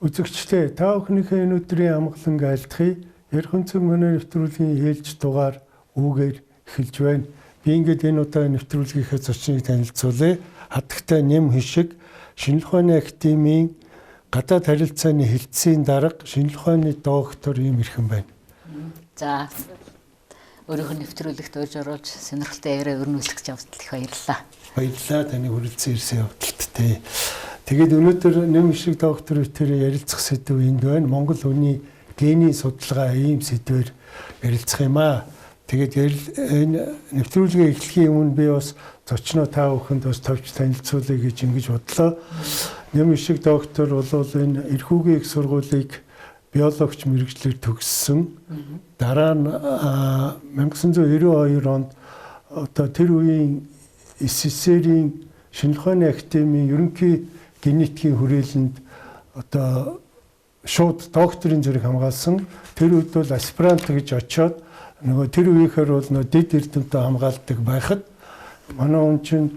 Үзэгчдээ, та бүхнийхээ энэ өдрийн амгалан айлтгая. Ярих өнцөг манай нэвтрүүлгийн ээлж дугаар үүгээр эхэлж байна. Би ингээд энэ удаа нэвтрүүлгийнхээ зочныг танилцуулъя. Хатагтай Нэм Хишиг Шинжлэх ухааны академийн гадаад харилцааны хэлтсийн дарга, шинжлэх ухааны доктор ийм эрхэм байна. За, өөрийнх нь нэвтрүүлэгт урьж оруулж сонирхолтой яриа өрнүүлэх явдал их баярлалаа. Баярлалаа таны хүрэлцэн ирсэн явдалд те. Тэгээд өнөөдөр Нэм Хишиг доктор тэр ярилцах сэдэв энд байна. Монгол хүний генийн судалгаа ийм сэдвээр ярилцах юм аа. Тэгээд энэ нэвтрүүлгээ эхлэхийн өмнө би бас зочноо та бүхэнд бас товч танилцуулъя гэж ингэж бодлоо. Нэм Хишиг доктор бол энэ Эрхүүгийн их сургуулийг биологч мэргэжлээр төгссөн. Дараа нь 1992 онд одоо тэр үеийн СССР-ийн Шинжлэх ухааны академийн ерөнхий генетикийн хүрээлэнд одоо шууд докторийн зэрэг хамгаалсан. Тэр үед бол аспирант гэж очиод нөгөө тэр үеийнхэр бол нөгөө дэд эрдэмтэн хамгаалдаг байхад манай хүн чинь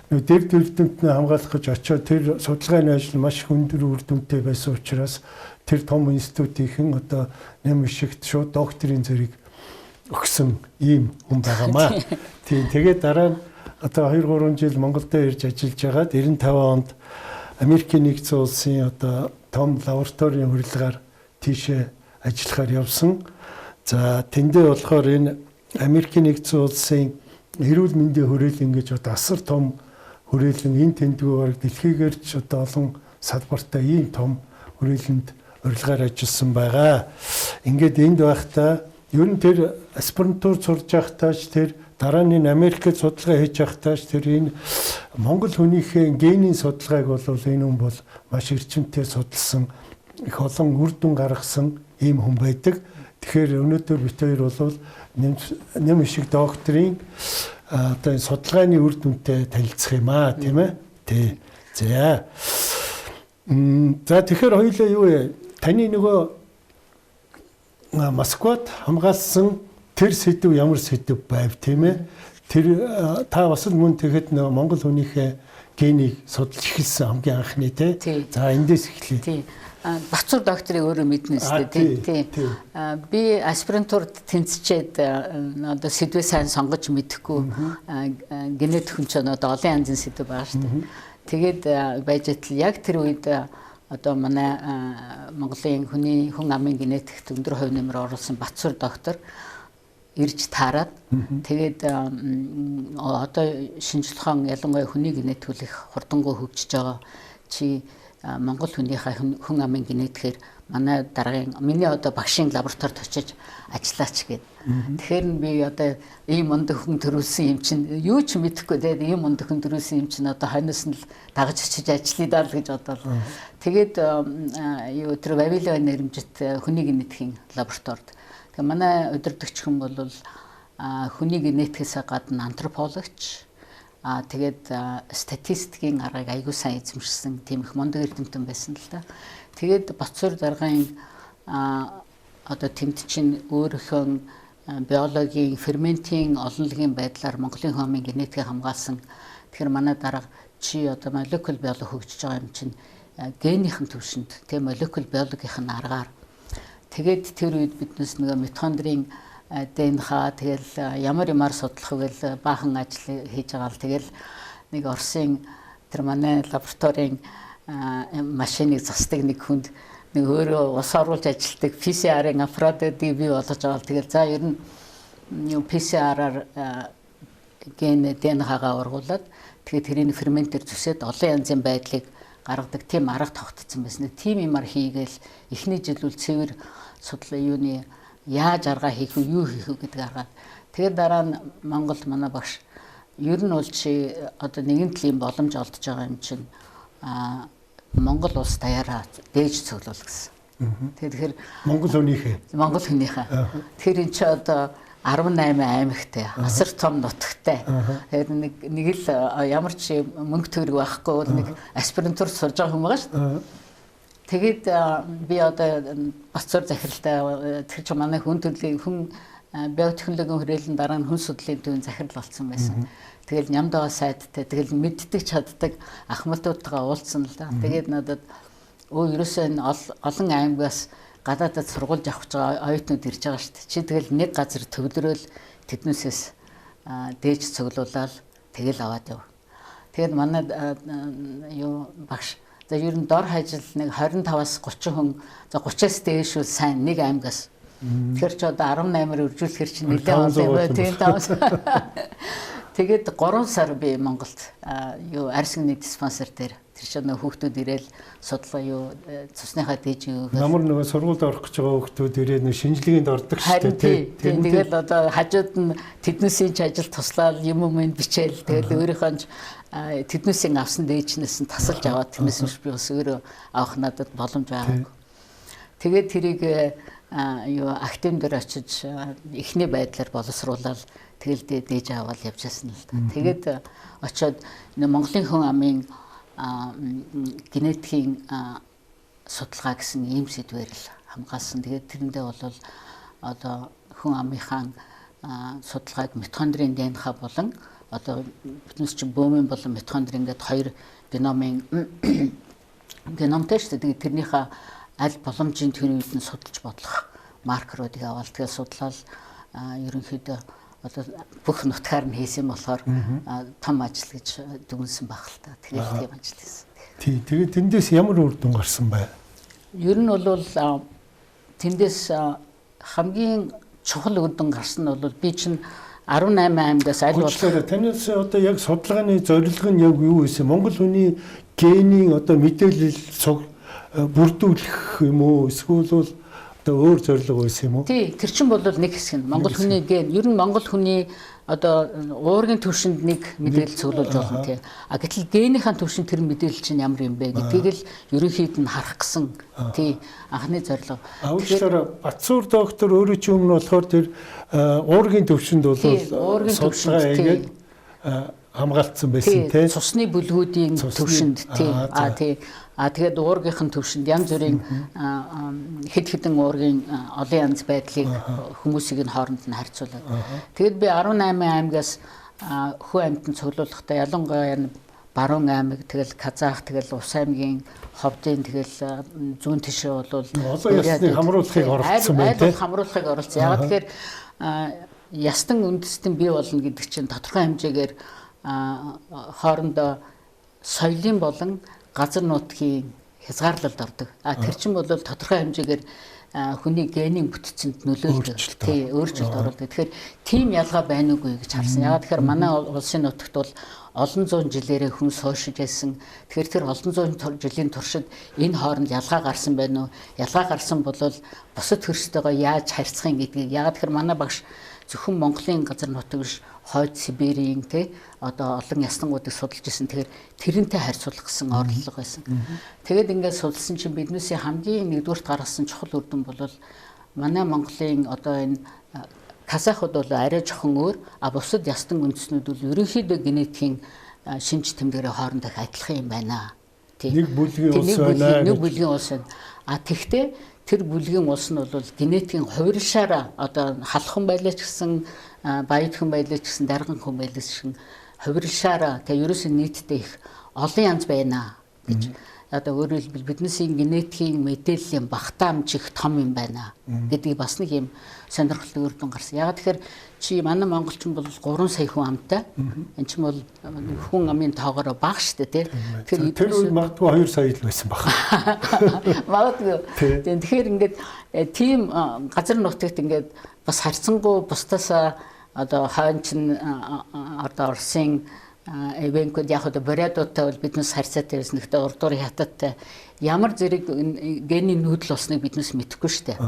нөгөө дэд эрдэмтнээ хамгаалах гэж очиод тэр судалгааны ажил маш их өндөр үр дүнтэй байсан учраас тэр том институтийнхэн одоо Нэм Хишигт шууд докторийн зэрэг өгсөн ийм хүн байгаамаа. Тийм, тэгээд дараа нь одоо 2 3 жил Монголд ирж ажиллаж байгаад 95 онд Америкийн нэгдсэн улсын одоо том лабораторийн урилгаар тийшээ ажиллахаар явсан. За, тэндээ болохоор энэ Америкийн нэгдсэн улсын эрүүл мэндийн хүрээлэн гэж одоо асар том хүрээлэн, энэ тэндгүү бараг дэлхийгээр ч одоо олон салбартай ийм том хүрээлэнд урилгаар ажилласан байгаа. Ингээд энд байхдаа ер нь тэр аспирантур сурж байхдаа ч, тэр дараа нь Америкт судалгаа хийж байхдаа ч тэр энэ Монгол хүнийхээ генийн судалгааг бол энэ хүн бол маш эрчимтэй судалсан, их олон үр дүн гаргасан ийм хүн байдаг. Тэгэхээр өнөөдөр бид хоёр бол Нэм Хишиг докторийн одоо энэ судалгааны үр дүнтэй танилцах юм аа, тийм ээ. Тий. За. За, тэгэхээр хоёулаа юу вэ? Таны нөгөө Москвад хамгаалсан тэр сэдэв ямар сэдэв байв, тийм ээ? Тэр та бас л мөн тэгэхэд нөгөө Монгол хүнийхээ генийг судалж эхэлсэн хамгийн анхны, тий. За, эндээс эхлэе. Тий. Бацуур докторыг өөрөө мэднэ үстэй, тий. Би аспирантурд тэнцчээд одоо сэдвээ сайн сонгож мэдэхгүй, генетик хүн ч одоо олон янзын сэдэв байгаа шүү дээ. Тэгээд байж атал яг тэр үед одоо манай Монголын хүний хүн амын генетикт өндөр хувь нэмэр оруулсан Бацуур доктор ирж таарад, тэгээд одоо шинжлэх ухаан, ялангуяа хүний генетик их хурдангуй хөгжиж байгаа. Чи Монгол хүнийхээ хүн амын генетикээр манай даргын, миний одоо багшийн лабораторид очиж ажиллаач гээд. Тэгэхээр би одоо ийм мундаг хүн төрүүлсэн юм чинь юу ч мэдэхгүй, тэгээд ийм мундаг хүн төрүүлсэн юм чинь одоо хойноос нь л дагаж очиж ажиллая даа л гэж бодоод. Тэгээд юу, тэр Вавилов нэрэмжит хүний генетикийн лабораторид. Тэгээ манай удирдагч хүн бол хүний генетикээс гадна антропологч, тэгээд статистикийн аргыг аягүй сайн эзэмшсэн тийм их мундаг эрдэмтэн байсан л да. Тэгээд Боцор даргын одоо тэнд чинь өөрийнхөө биологийн ферментийн олонлогийн байдлаар Монголын хүн амын генетикийг хамгаалсан. Тэгэхээр манай дарга чи одоо молекул биологи хөгжиж байгаа юм чинь генийхэн түвшинд, тийм, молекул биологийн аргаар. Тэгээд тэр үед биднес нөгөө митохондрийн ДНХ, тэгэл ямар ямар судлах вэ гэл баахан ажил хийж байгаа л, тэгэл нэг Оросын тэр манай лабораторийн машиныг засдаг нэг хүнд нэг өөрөө ус оруулж ажилтдаг PCR-ын аппаратыг бий болгож байгаа л, тэгэл за ер нь PCR-аар ген ДНХ-гаа ургуулад, тэгээд тэрийг ферментээр зүсээд олон янзын байдлыг гаргадаг тийм арга тогтцсон байсан. Тийм юмар хийгээл эхний жил үл цэвэр судлаа, юуны яаж арга хийх вэ, юу хийх вэ гэдэг аргаар. Тэгээд дараа нь Монгол манай багш ер нь бол чи одоо нэгэн төрлийн боломж олдож байгаа юм чинь Монгол улс даяараа дээж цуглуул гэсэн. Тэгэхээр Монгол хүнийхээ. Монгол хүнийхээ. Тэгэхээр эн чи одоо 18 аймагтай, асар том нутагтай. Тэгээд нэг л ямар ч мөнгө төгрөг байхгүй бол нэг аспирантур сурж байгаа хүн байгаа шүү дээ. Тэгээд би одоо Бацуур захиралтай, тэр чинь манай хүн төрлийн хүн биотехнологийн хүрээлэн, дараа нь хүн судлалын төвийн захирал болсон байсан. Тэгэл Нямдаа сайдтай, тэгэл мэддэг чаддаг ахмадуудтайгаа уулзсан л да. Тэгээд надад Ерөөсөө энэ олон аймгаас гадаадад сургуульд явах гэж байгаа оюутнууд ирж байгаа шүү дээ. Чи тэгэл нэг газар төвлөрөөл тэднээсээс дээж цуглуулаад тэгэл аваад яв. Тэгээд манай юу багш за ер нь дор хаяж нэг 25-аас 30 хүн, за 30-аас дээш үл сайн нэг аймгаас. Тэгэхээр чи одоо 18-аар үржүүлэхэр чинь нэлээд олон юм байна. Тийм 5. Тэгээд 3 сар би Монголд юу арьсны диспансер дээр тэр чинь нөх хүүхдүүд ирээл судалгаа юу цусныхаа дэж юу намар нөгөө сургуульд орох гэж байгаа хүүхдүүд ирээд нэг шинжилгээнд ордог шүү дээ. Тийм тэгэл одоо хажууд нь тэднээсийн ч ажил туслаад юм юм бичээл тэгэл өөрийнхөө тэднээсийн авсан дээжнээс нь тасалж аваад тэрнээс биш би бас өөрөө авах надад боломж байгаагүй. Тэгээд тэрийг юу актив дээр очиж эхний байдлаар боловсруулаад тэгэл дээж аваад явжсэн л да. Тэгээд очиод Монголын хүн амын генетикийн судалгаа гэсэн ийм сэдвээр л хамгаалсан. Тэгээд тэрэндээ бол одоо хүн амынхаа судалгааг митохондрийн ДНХ болон одоо биднес чинь бөөмийн болон митохондрийн гээд хоёр геномын геномтой шүү дээ. Тэгээд тэрнийхээ аль боломжийн тэр үед нь судалж бодлох маркеруудыг аваад тэгэл судлаад ерөнхийдөө одоо бүх нутгаар нь хийсэн болохоор том ажил гэж дүгнсэн баг л та. Тэгэл тийм ажил хийсэн. Тий, тэгээд тэндээс ямар үр дүн гарсан бай? Ер нь бол тэндээс хамгийн чухал үр дүн гарсан нь бол би чинь 18 аймгаас аль болох танаас одоо яг судалгааны зорилго нь яг юу вэ? Монгол хүний генийн одоо мэдээлэл бүрдүүлэх юм уу? Эсвэл бол одоо өөр зорилго байсан юм уу? Тий, тэр чинь бол нэг хэсэг нь Монгол хүний ген. Ер нь Монгол хүний одоо уургийн түвшинд нэг мэдээлэл цуглуулж болно тий. А гэтэл генийхээ түвшинд тэр мэдээлэл чинь ямар юм бэ гэдгийг л ерөнхийд нь харах гэсэн тий анхны зорилго. Тэгэхээр Батсуур доктор өөрөө ч өмнө болохоор тэр уургийн түвшинд бол судалгаа хийгээд хамгаалцсан байсан тий. Цусны бүлгүүдийн түвшинд тий. А тий. А тэгээд уургийнх нь төвшөнд янз бүрийн хэд хэдэн уургийн олон янз байдлыг хүмүүсийг нь хооронд нь харьцуулаад. Тэгээд би 18 аймгаас хүү амьтан цуглуулгахдаа ялангуяа Баруун аймаг, тэгэл Казах, тэгэл Ус аймгийн Ховдын, тэгэл зүүн тишээ бол олон ясны хамруулахыг оролцсон байна тийм. Хамруулахыг оролцсон. Яг тэгэхээр ястан үндэстэн бий болно гэдэг чинь тодорхой хэмжээгээр хоорондоо соёлын болон газар нутгийн хязгаарлалд ордог. А тэр чинь бол тодорхой хэмжээгээр хүний генийн бүтцэнд нөлөөлдөг. Тий, өөрчлөлт оруулдаг. Тэгэхээр тийм ялгаа байна уугүй гэж харсан. Яагаад тэгэхээр манай улсын нутагт бол олон зуун жилээрээ хүн суушиж байсан. Тэгэхээр тэр олон зуун жилийн туршид энэ хооронд ялгаа гарсан байна уу? Ялгаа гарсан бол бусад хөрстэйгоо яаж харьцах юм гэдгийг. Яагаад тэгэхээр манай багш зөвхөн Монголын газар нутаг биш, Хойд Сибирийн тий одоо олон ястангуудыг судалж исэн. Тэгэхээр тэрнтэй харьцуулах гэсэн орлого байсан. Тэгээд ингээд судалсан чинь биднээсээ хамгийн нэгдүгüрт гаргасан чухал үр дүн бол манай Монголын одоо энэ казахууд бол арай жоохон өөр, а бусад ястан үндэстнүүд бол ерөнхийдөө генетикийн шинж тэмдгэрээ хоорондоо адилхан юм байна. Тий. Нэг бүлгийн улс байна. Нэг бүлгийн улс байна. А тэгтээ тэр бүлгийн улс нь бол генетикийн хувиршаараа одоо халах хүн байлаа ч гэсэн, баяд хүн байлаа ч гэсэн, дарган хүн байлаа ч гэсэн хувиршаараа тэгээ ерөөсөө нийтдээ их олон янз байна гэж. Одоо өөрөөр хэлбэл биднээсийн генетикийн мэдээллийн багтаамж их том юм байна гэдгийг бас нэг юм сонирхолтой үр дүн гарсан. Яг тэгэхээр чи манай монголчин бол 3 сая хүн амтай. Энд чинь бол хүн амын тоогоороо бага шүү дээ, тий. Тэгэхээр тэр үед магадгүй 2 сая л байсан баг. Магадгүй. Тэгэхээр ингээд тийм газар нутагт ингээд бас харьцангуй бусдаасаа одоо хойно чинь одоо Оросын эвенкүүд яг одоо бурядуудтай бол биднээс харьцаатай байсан. Гэхдээ урдуур хятадтай ямар зэрэг гений нүүдэл болсныг биднээс мэдэхгүй шүү дээ.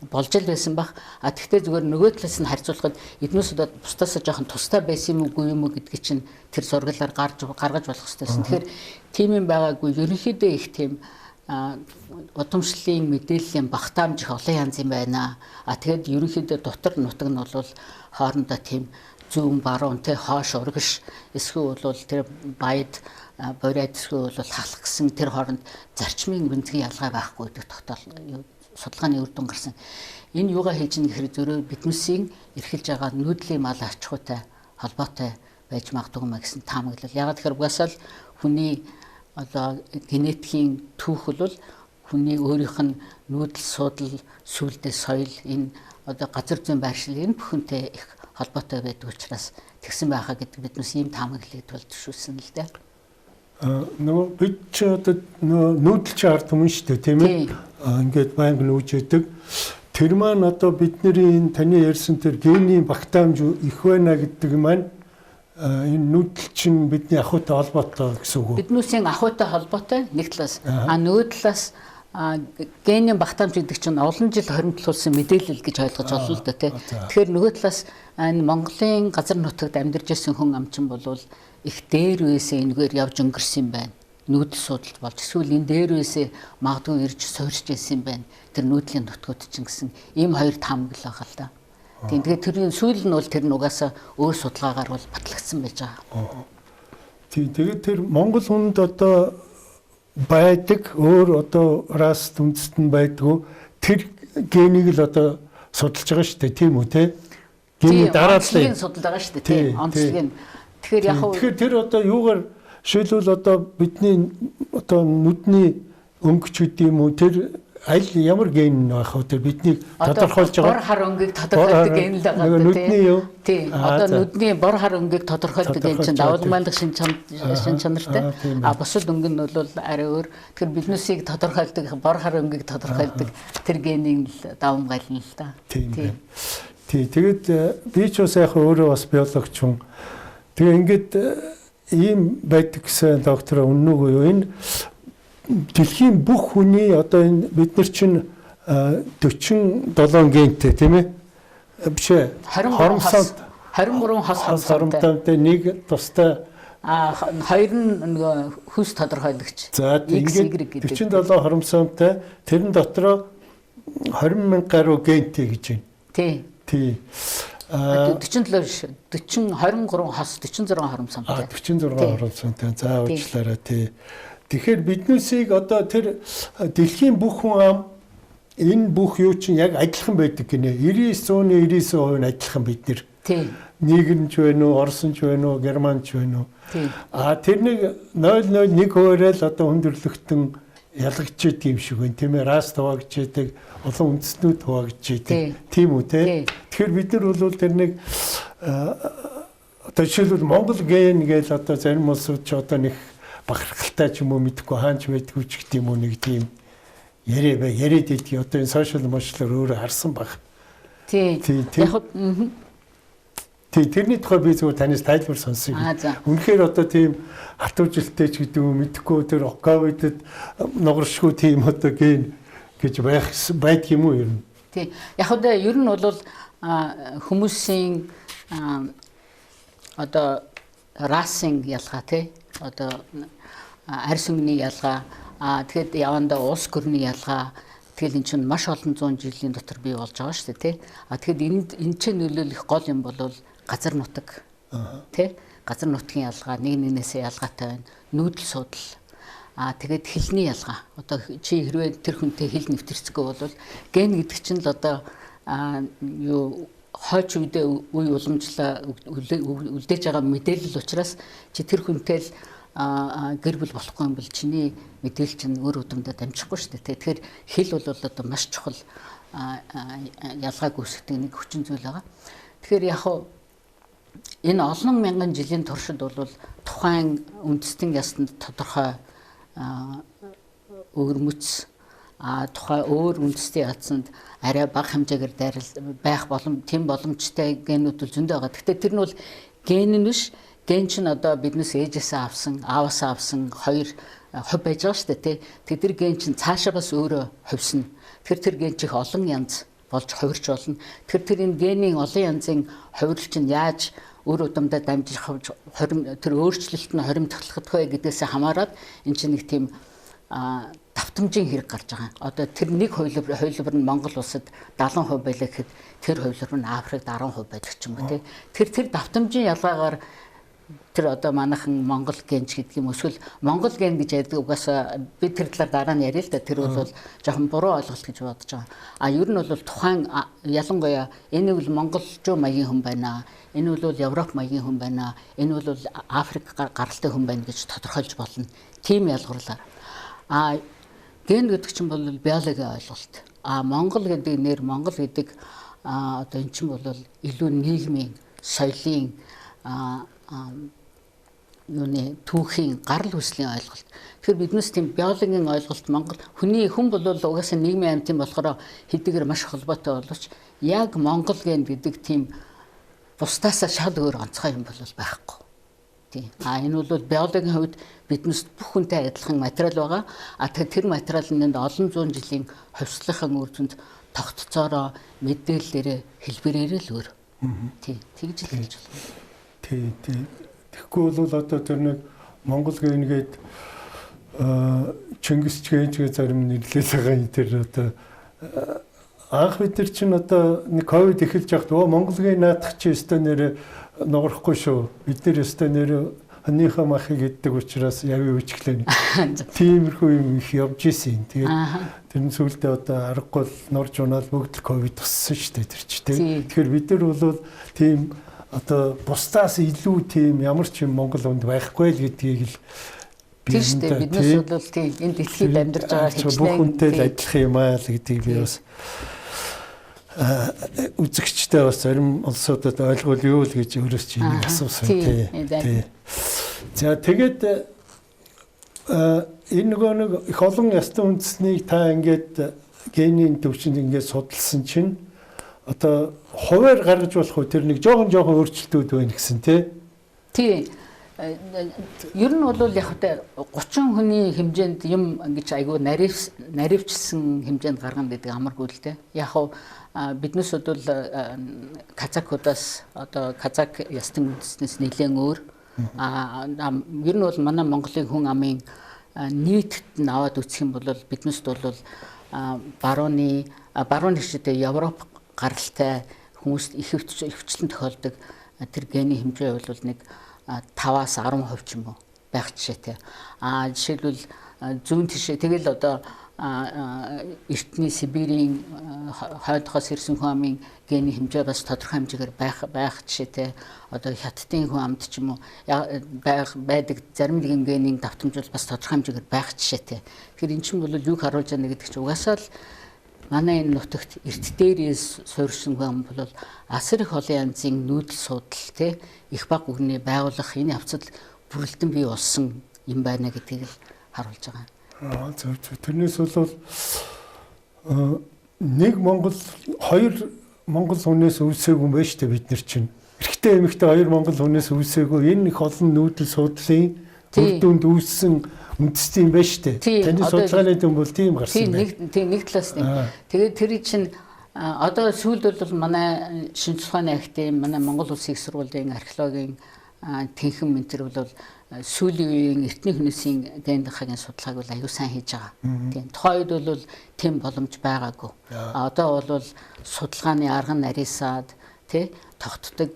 Болж л байсан бах. А тэгтээ зүгээр нөгөө талаас нь харьцуулахад эднээс одоо бусдаасаа жоохон тустай байсан юм уугүй юм уу гэдгийг чинь тэр зураглалаар гаргаж болох хэрэгтэйсэн. Тэгэхээр тийм юм байгаагүй. Ерөнхийдөө их тийм удамшлын мэдээллийн багтаамж их олон янз юм байна. А тэгэд ерөнхийдөө дотор нутаг нь бол хоорондоо тийм зүүн баруун тэ хоош урагш эсвэл бол тэр баяд бурайд эсвэл бол халах гэсэн тэр хооронд зарчмын гүнзгий ялгаа байхгүй гэдэг тогтоол судалгааны үр дүн гарсан. Энэ юугаа хэлж ийн гэхээр зөрөө биднээсийн эрхэлж байгаа нүүдлийн мал ач холбоотой холбоотой байж магадгүй юм а гэсэн таамаглал. Ягаад тэгэхээр угаасаа л хүний одоо генетикийн түүх бол Хүний өөрийнх нь нүүдэл суудал, сүулдэ соёл, энэ одоо газар зүйн байршил энэ бүхэнтэй их холбоотой байдаг учраас тэгсэн байхаа гэдэг биднээс ийм таамаглалыг тул төвшүүлсэн л дээ. Нөгөө бид чи одоо нөгөө нүүдэл чи ард түмэн шүү дээ, тийм ээ? Ингээд байнга нүүж яадаг. Тэр маань одоо бидний энэ таны ярьсан тэр генийн багтаамж их байна гэдэг маань энэ нүүдэл чинь бидний ахуйтай холбоотой гэсэн үг үү? Биднүүсийн ахуйтай холбоотой нэг талаас, а нөгөө талаас генийн багтаамж гэдэг чинь олон жил хоримтлуулсан мэдээлэл гэж ойлгож болно л доо, тий. Тэгэхээр нөгөө талаас энэ Монголын газар нутагт амьдарч ирсэн хүн амчин болвол их дээр үесээ энэгээр явж өнгөрсөн юм байна. Нүүдэл судалт болж эсвэл энэ дээр үесээ магадгүй ирж суурьж ирсэн юм байна. Тэр нүүдлийн нутгууд чинь гэсэн ийм хоёр таамаглал байгаа л да. Тийм, тэгээд тэрний сүүл нь бол тэр нь угаасаа өөр судалгаагаар бол батлагдсан байж байгаа. Тийм, тэгээд тэр Монгол хүнд одоо байдаг өөр одоо рас үндэстэн байдгүй тэр генийг л одоо судалж байгаа шүү дээ, тийм үү те? Гений дарааллыг судалж байгаа шүү дээ, тийм, онцлогийг. Тэгэхээр яг тэгэхээр тэр одоо юугаар жишээлбэл одоо бидний одоо нүдний өнгөч гэдэг юм уу, тэр аль ямар ген байх вэ? Тэр биднийг тодорхойлж байгаа бор хар өнгийг тодорхойлдог ген л байгаа дээ. Нүдний юу? Тийм. Одоо нүдний бор хар өнгийг тодорхойлдог ген чинь давалмайлах шин чанартай. А бусад өнгө нь бол арай өөр. Тэгэхээр биднээсийг тодорхойлдог бор хар өнгийг тодорхойлдог тэр генийг л давамгайлна л да. Тийм. Тийм. Тэгээд би ч бас яг өөрөө бас биологч хүн. Тэгээ ингээд ийм байдаг гэсэн доктор үнэн үгүй юу? Энэ дэлхийн бүх хүний одоо энэ бид нар чинь 47 гентэй, тийм ээ? Биш ээ. 23 хос хоромтой нэг тустай, хоёр нь нөгөө хүйс тодорхойлогч. За, ингээд 47 хоромсоомтой, тэрэн дотроо 20 мянга гаруй гентэй гэж байна. Тий. Тий. 47 биш. 40 23 хос 46 хоромсоомтой. 46 хоромсоомтой. За, уучлаарай, тий. Тэгэхээр биднээсийг одоо тэр дэлхийн бүх хүн ам энэ бүх юу чинь яг адилхан байдаг гинэ. 99 99% нь адилхан бид нэр. Тийм. Нийгэмч байна уу, Оросч байна уу, Германч байна уу. Тийм. А тэр нэг 0.01%-аар л одоо хүндрэлтэн ялгчихэд юм шиг байна, тийм ээ? Рас хуваагдчихэдэг, олон үндэстнүүд хуваагдчихэдэг. Тийм үү те? Тэгэхээр бид нар бол тэр нэг одоо жишээлбэл Монгол ген гэж одоо зарим улсууд ч одоо нэг бахархалтай ч юм уу мэдэхгүй хаанч байдгүй ч гэдэг юм уу нэг тийм яриа бай яриад идэх одоо энэ сошиал мошлоор өөрөө харсан баг. Тий. Яг тий, тэрний тухай би зүгээр танаас тайлбар сонсъё. Үнэхээр одоо тийм хатуужилттэй ч гэдэг юм мэдэхгүй тэр ковидд ногоршгүй тийм одоо ген гэж байх байдаг юм уу ер нь? Тий. Яг одоо ер нь бол хүмүүсийн одоо расын ялгаа тий, одоо арьс өнгөний ялгаа, тэгэхэд явандаа улс гүрний ялгаа, тэгэл эн чинь маш олон зуун жилийн дотор бий болж байгаа шүү дээ тий. А тэгэхэд энд энэ чинь нөлөөлөх гол юм бол газар нутаг тий, газар нутгийн ялгаа нэг нэгнээсээ ялгаатай байна. Нүүдэл судал, а тэгээд хэлний ялгаа. Одоо чи хэрвээ тэр хүнтэй хэл нэвтэрцэхгүй бол ген гэдэг чинь л одоо юу хойч үедээ үе уламжлаа үлдээж байгаа мэдээлэл учраас чи тэр хүнтэй л гэр бүл болохгүй юм бол чиний мэдээлэл чинь өөр удамдаа дамжихгүй шүү дээ. Тэгэхээр хэл бол одоо маш чухал ялгааг үүсгэдэг нэг хүчин зүйл байгаа. Тэгэхээр яг энэ олон мянган жилийн туршид бол тухайн үндэстэн ясанд тодорхой өвөрмөц, тухай өөр үндэстэн ясанд арай бага хэмжээгээр дайрал байх болом тийм боломжтой генүүд бол зөндөө байгаа. Гэхдээ тэр нь бол ген нь биш. Ген чинь одоо биднээс ээжээсээ авсан, ааваасаа авсан хоёр хувь байж байгаа шүү дээ, тий. Тэр ген чинь цаашаа бас өөрөө хувьсна. Тэгэхээр тэр ген чих олон янз болж хувирч болно. Тэгэхээр тэр энэ генийн олон янзын хувирал чинь яаж өөр удамдаа дамжих тэр өөрчлөлт нь хоримтлах вэ гэдгээсээ хамаарат энэ чинь нэг тийм давтамжийн хэрэг гарч байгаа. Одоо тэр нэг хувилбар нь Монгол улсад 70% байлаа гэхэд тэр хувилбар нь Африкт 10% байдаг ч юм уу, тий. Тэр давтамжийн ялгаагаар тэр одоо манайхан Монгол генч гэдэг юм эсвэл Монгол ген гэж ярьдаг угаасаа би тэр талаар дараа нь яриа л да. Тэр бол жоохон буруу ойлголт гэж бодож байгаа. А ер нь бол тухайн ялангуяа энэ бол монголчуу маягийн хүн байна. Энэ бол Европ маягийн хүн байна. Энэ бол Африк гаралтай хүн байна гэж тодорхойлж болно. Тийм ялгуурлаар. А Ген гэдэг чинь бол биологийн ойлголт. А Монгол гэдэг нэр, Монгол гэдэг одоо эн чинь бол илүү нийгмийн, соёлын юуны түүхийн гарал үүслийн ойлголт. Тэгэхээр биднээс тийм биологийн ойлголт Монгол хүний хүн бол угаасаа нийгмийн амьтан болохоор хэдийгээр маш холбоотой боловч яг Монгол ген гэдэг тийм бусдаасаа шал өөр онцгой юм бол байхгүй. Тийм. А энэ бол биологийн хувьд биднээс бүх хүнтэй адилхан материал байгаа. А тэр материал нь олон зуун жилийн хувьслахын үр дүнд тогтцоороо мэдээллээрээ хэлбэрээрээ л өөр. Тийм. Тэгж л хэлж болно. Тийм, тийм. Тэгэхгүй бол одоо тэр нэг Монгол ген гээд Чингис ген гэж зарим нэрлээд байгаа юм тэр одоо анх бид нар чинь одоо нэг ковид эхэлж байхад өө Монгол ген наадах чи өстой нэрээ ногрохгүй шүү. Бид нар өстой нэрээ хоньныхоо махыг иддэг учраас явъя үчглээ. Тиймэрхүү юм их явж исэн. Тэгээд тэр нь сүүлдээ одоо аргагүй нурж унаал бүгд л ковид туссан шүү дээ тэр чи тийм. Тэгэхээр бид нар бол тийм одоо бусдаас илүү тийм ямар ч юм Монгол хүнд байхгүй л гэдгийг л би шүү дээ. Биднээс бол тийм энэ дэлхийд амьдарч байгаа хичнээн бүх хүнтэй л адилхан юм аа л гэдгийг би бас үзэгчтэй бас зарим улсуудад ойлгуул юу л гэж өөрөөс чи энийг асуусан тий. За тэгээд энэ нөгөө нэг их олон ястан үндэснийг та ингээд генийн төвшөнд ингээд судалсан чинь одоо хуваар гаргаж болох уу тэр нэг жоохон өөрчлөлтүүд байна гэсэн тий. Тий. Ер нь бол яг та 30 хүний хэмжээнд юм ингэж айгүй наривчсан хэмжээнд гаргана гэдэг амаргүй л дээ. Яг хав биднээс бол казакуудаас одоо казак ястан үндэснээс нэлээд өөр. А ер нь бол манай Монголын хүн амын нийтэд нь аваад үзэх юм бол биднээс бол барууны хиштэй Европ гаралтай хүмүүст ихэвчлэн тохиолдог тэр гений хэмжээ бол нэг 5-аас 10% ч юм уу байх жишээтэй. А жишээлбэл зүүн тишээ тэгэл одоо эртний Сибирийн хойдохоос ирсэн хүн амын гений хэмжээ бас тодорхой хэмжээгээр байх жишээтэй. Одоо хятадын хүн амд ч юм уу байдаг зарим нэгэн генийн давтамж бол бас тодорхой хэмжээгээр байх жишээтэй. Тэгэхээр эн чинь бол юг харуулж байгаа гэдэг чинь угаасаа л манай энэ нутагт эрт дээрээс суурьсан хүн бол асар их олон янзын нүүдэл судал те их баг үгний байгуулах энэ явцад бүрэлдэн бий болсон юм байна гэдгийг л харуулж байгаа. Аа зөв зөв. Тэрнээс бол нэг Монгол хоёр Монгол хүнээс үүсээгүй юм байна шүү дээ бид нар чинь. Эрэгтэй эмэгтэй хоёр Монгол хүнээс үүсээгүй энэ их олон нүүдэл судлалын үр дүнд үүссэн үндэсний юм байна шүү дээ. Таны судалгааны дүн бол тийм гарсан байна. Тийм нэг талаас нь. Тэгээд тэр чинь одоо сүүлд бол манай шинжлэх ухааны академи, манай Монгол Улсын их сургуулийн археологийн тэнхэн ментэр бол сүүлийн үеийн эртний хүмүүсийн ген-хагийн судалгааг бол аюу сайн хийж байгаа. Тийм. Тухайн үед бол тийм боломж байгаагүй. Одоо бол судалгааны арга нарийсаад тий тогтдог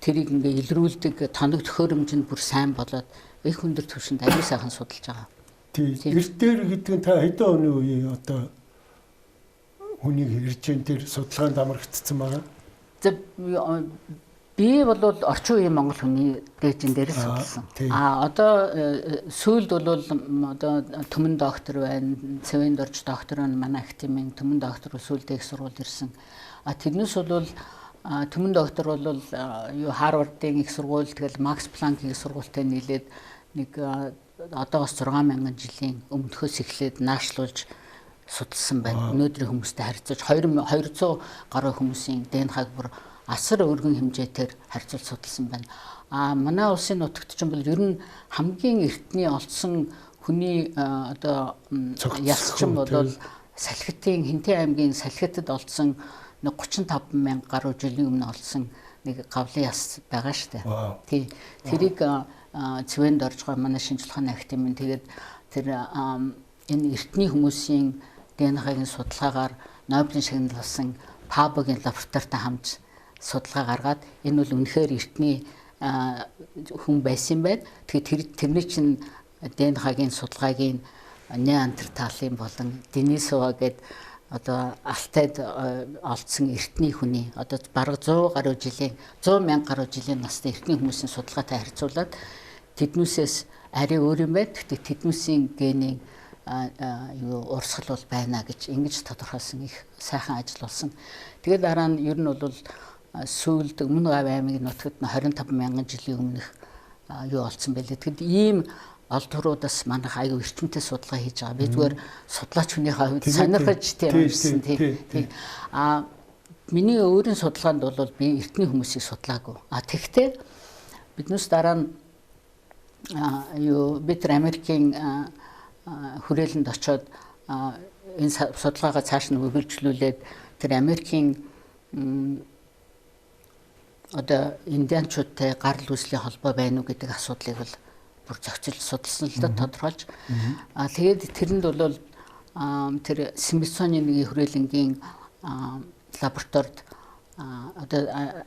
тэрийг ингээ илрүүлдэг тоног төхөөрөмж нь бүр сайн болоод их өндөр түвшинд аюу сайхан судалж байгаа. Тийм. Эрт дээр гэдэг нь та хэдэн оны үеийн одоо хүнийг ирж энэ тэр судалгаанд амрагдсан байгаа? За би бол орчин үеийн монгол хүний дээжин дээр л судалсан. А одоо сүүлд бол одоо Төмөн доктор байна, Цэвэн дорж доктор байна, манай академийн Төмөн доктор сүүлд их сургууль ирсэн. А тэрнээс бол Төмөн доктор бол юу Харвардын их сургууль, тэгэл Макс Планкийн их сургуультай нийлээд нэг одоогоос 6000 жилийн өмнөхөөс эхлээд наашлуулж судалсан байна. Өнөөдрийн хүмүүстэй харьцуулж 200 гаруй хүмүүсийн ДНХ-г бүр асар өргөн хэмжээгээр харьцуулж судалсан байна. А манай улсын нутагт ч бол ер нь хамгийн эртний олдсон хүний одоо ялцчин бол Салхитын Хинтээ аймгийн Салхитад олдсон нэг 35 мянга гаруй жилийн өмнө олдсон нэг гавлын яс байгаа шүү дээ. Тий. Тэрийг Цэвэнд орж байгаа манай шинжлэх ухааны академийн тэгээд тэр энэ эртний хүмүүсийн ДНХ-гийн судалгаагаар Нобелийн шагнал авсан Пабогийн лабораторитой хамт судалгаа гаргаад энэ бол үнэхээр эртний хүн байсан юм байна. Тэгэхээр тэрний чинь ДНХ-гийн судалгааг Неандерталын болон Денисова гээд одоо Алтайд олдсон эртний хүний одоо бараг 100 гаруй жилийн 100 мянга гаруй жилийн настай эртний хүмүүсийн судалгаатай харьцуулаад тэднүүсээс арай өөр юм байна. Гэхдээ тэднүүсийн генийн юу урсгал бол байна гэж ингэж тодорхойлсон их сайхан ажил болсон. Тэгээд дараа нь ер нь бол сүүлд Өмнө Говь аймгийн нутагт 25 мянган жилийн өмнөх юу олцсон байлээ. Тэгэхэд ийм олдвруудаас манайх аюу эрчимтэй судалгаа хийж байгаа. Би зүгээр судлаач хүнийхээ хувьд сонирхож тийм уншсан тийм. А миний өөрийн судалгаанд бол би эртний хүмүүсийг судлаагүй. А тэгтээ биднээс дараа нь юу бид нар Америкийн хүрээлэнд очиод энэ судалгаагаа цааш нь үргэлжлүүлээд тэр Америкийн одоо индианчуудтай гарал үүслийн холбоо байна уу гэдэг асуудлыг бол бүр зохицол судалсан л да тодорхойлж. А тэгээд тэрэнд бол тэр Смитсоны нэг хүрээлэнгийн лабораторид одоо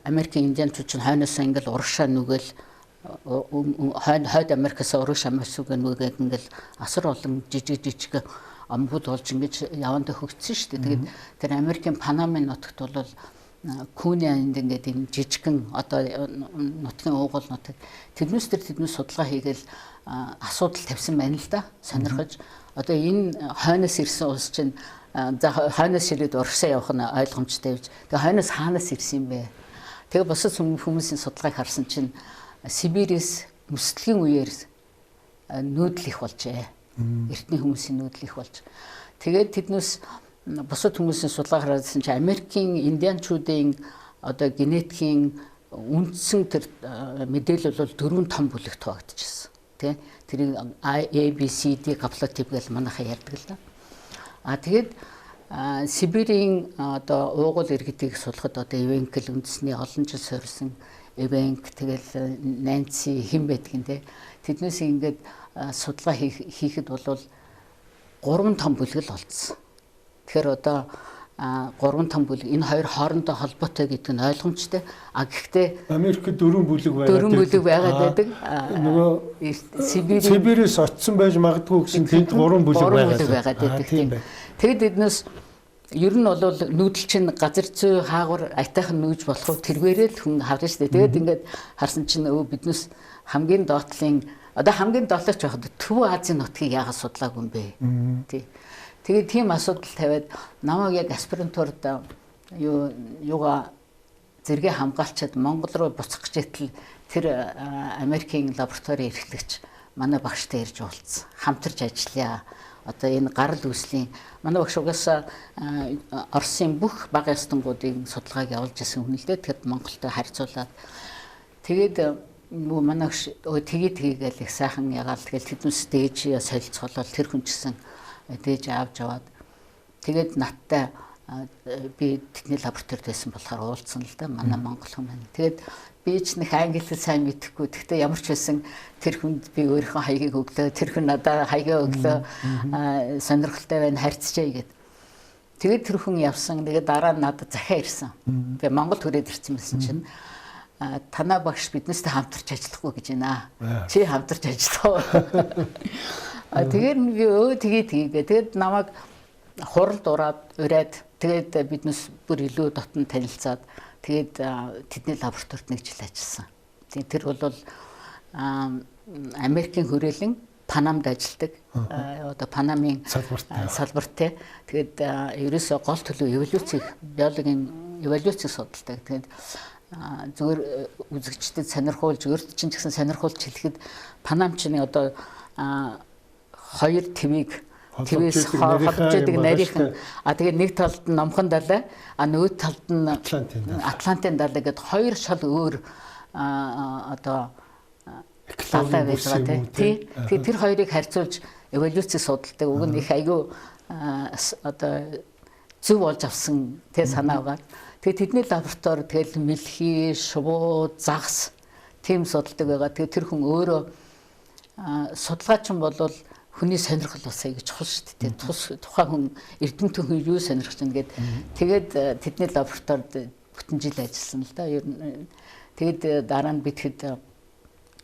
Америкийн индианчууд чинь хойноосоо ингээл урагшаа нүгэл хойд Америкаас урагш Америксүүгээ нүгээд ингээл асар олон жижиг жижиг омгууд болж ингэж явандаа хөгжсөн шүү дээ. Тэгээд тэр Америкийн Панамын нутагт бол Күүний анд ингээд энэ жижигхэн одоо нутгийн уугуул нутаг тэрнээс тэр тэднээс судалгаа хийгээл асуудал тавьсан байна л да. Сонирхож одоо энэ хойноос ирсэн улс чинь за хойноос ирээд урагшаа явах нь ойлгомжтой байж. Тэгээ хойноос хаанаас ирсэн юм бэ? Тэгээ бусад хүмүүсийн судалгааг харсан чинь Сибирээс мөсдлөгийн үеэр нүүдэл их болжээ. Эртний хүмүүсийн нүүдэл их болж. Тэгээд тэднээс бусад хүмүүсийн судалгаа хараадсан чинь Америкийн индианчуудын одоо генетикийн үндсэн тэр мэдээлэл бол дөрвөн том бүлэгт хуваагдчихсан. Тэ? Тэрийг A, B, C, D гаплотип гэж манайхаа ярьдаг л да. А тэгээд Сибирийн одоо уугуул иргэдийг судлахад одоо Эвенкл үндэсний олон жил суурьсан Эвенк тэгэл Нанси хэн байдгийг те. Тэднээс ингээд судалгаа хийхэд бол гурван том бүлэг л олдсон. Тэгэхээр одоо гурван том бүлэг энэ хоёр хоорондоо холбоотой гэдэг нь ойлгомжтой. А гэхдээ Америкт дөрвөн бүлэг байгаад дөрвөн бүлэг байгаад байдаг. Нөгөө Сибирээс очсон байж магадгүй гэсэн тэнд гурван бүлэг байгаад байдаг тийм. Тэгэд эднээс ер нь бол нүүдэл чинь газар зүй хаагур аятайхан нүүж болох тэргээрээ л хүн харна шүү дээ. Тэгээд ингээд харсан чинь өө биднээс хамгийн доотлын одоо хамгийн доотлогч байхад Төв Азийн нутгийг яагаад судлаагүй юм бэ? Тий. Тэгээд тийм асуудал тавиад намайг яг аспирантурд юугаа зэрэгэ хамгаалчаад Монгол руу буцах гэж итэл тэр Америкийн лабораторийн эрхлэгч манай багштай ирж уулзсан. Хамтарч ажиллая. Одоо энэ гарал үүслийн манай багш угаасаа Оросын бүх бага ястангуудын судалгааг явуулж байсан хүн л дээ. Тэгэхэд Монголтой харьцуулаад тэгээд манай багш тгий тгийгээл их сайхан ягаал тэгэл тэднээс дээж солилцоолол тэр хүн чсэн дээж авч аваад тэгээд надтай би тэдний лабораторид байсан болохоор уулзсан л да манай монгол хүн байна. Тэгээд би ч нэг англи хэл сайн мэдэхгүй. Гэхдээ ямар ч байсан тэр хүнд би өөрийнхөө хаягийг өглөө, тэр хүн надад хаягаа өглөө, сонирхолтой байна, харьцчаа гэд. Тэгээд тэр хүн явсан. Тэгээд дараа нь надад захиа ирсэн. Би Монгол хүрээд ирсэн байсан чинь танаа багш биднээстэй хамтарч ажиллахгүй гэж байна. Чи хамтарч ажиллах уу? Тэгэхээр би өө тгийгээ. Тэгээд намайг хуралд ураад тэгээд биднээс бүр илүү дотн танилцаад тэгээд тэдний лабораторид нэг жил ажилласан. Тэр бол Америкийн хүрээлэн Панамд ажилладаг. Одоо Панамын салбарт те. Тэгээд ерөөсөө гол төлөв эволюцийг биологийн эволюцийг судалдаг. Тэгээд зүгээр үзэгчдэд сонирхуулж өөрт чинь ч гэсэн сонирхуулж хэлэхэд Панам чинь одоо хоёр твийг твээс холбож идэг нарийнхан. А тэгээд нэг талд нь Номхон далай, а нөгөө талд нь Атлантын далай гэд хоёр шал өөр одоо далай байж байгаа тий. Тэгээд тэр хоёрыг харьцуулж эволюцийг судалдаг. Уг нь их айгүй одоо зөв болж авсан тий санаа байгаа. Тэгээд тэдний лаборатори тэгэл мэлхий, шувуу, загас тийм судалдаг байгаа. Тэгээд тэр хүн өөрөө судалгаачин болвол хүний сонирхол бас аягүй чухал шүү дээ. Тухайн хүн эрдэмтэн хүн юу сонирхож байна гэд тэгээд тэдний лабораторид бүтэн жил ажилласан л да. Ер нь тэгээд дараа нь бид хэд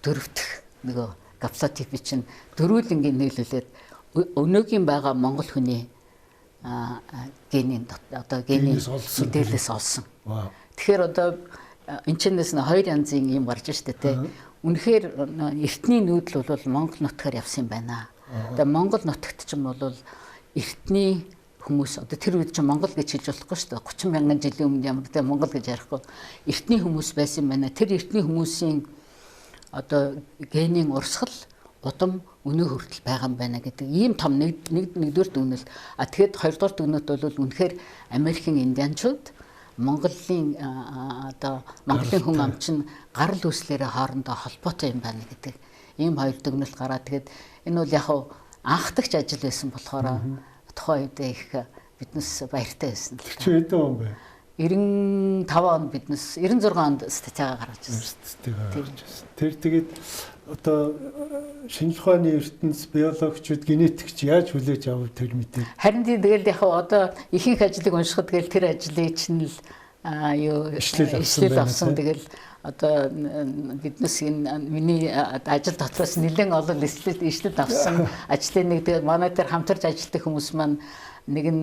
дөрөвдөх нөгөө гаплотип чинь дөрвөлнгийн нийлүүлээд өнөөгийн байгаа монгол хүний генийн одоо генийн мэдээлэлээс олсон. Тэгэхээр одоо энэ чинээс нь хоёр янзын юм гарч штэ тэ. Үнэхээр эртний нүүдэл бол Монгол нутгаар явсан юм байна. Тэгээ Монгол нутагт ч юм бол эртний хүмүүс одоо тэр үед чинь Монгол гэж хэлж болохгүй шүү дээ. 30 мянган жилийн өмнө ямар гэдэг Монгол гэж ярихгүй. Эртний хүмүүс байсан юм байна. Тэр эртний хүмүүсийн одоо генийн урсгал удам өнөө хүртэл байгаа юм байна гэдэг ийм том нэгдүгээр дүгнэлт. А тэгэхэд хоёрдугаар дүгнэлт бол үнэхээр Америкийн индианчууд Монголын одоо Монголын хүн ам чинь гарал үүслээрээ хоорондоо холбоотой юм байна гэдэг ийм хоёр дүгнэлт гараад, тэгээд энэ бол яг анхдагч ажил байсан болохоор тухайн үед их биднес баяртай байсан. Тэр чинь хэдэн он бэ? 95 онд биднес 96 онд статьяга гаргаж ирсэн. Статьяга гаргаж ирсэн. Тэр тэгээд одоо шинжлэх ухааны ертөнц биологчид, генетикч яаж хүлээж авав тэр мэдээ? Харин тийм, тэгэл яг одоо ихэнх ажлыг уншихад тэгэл тэр ажлыг чинь л юу ишлэл авсан. Тэгэл одоо биднес энэ миний ажил дотроос нэлээд олон ишлэл авсан. Ажлын нэг тэгээд манай дээр хамтарч ажилладаг хүмүүс маань нэг нь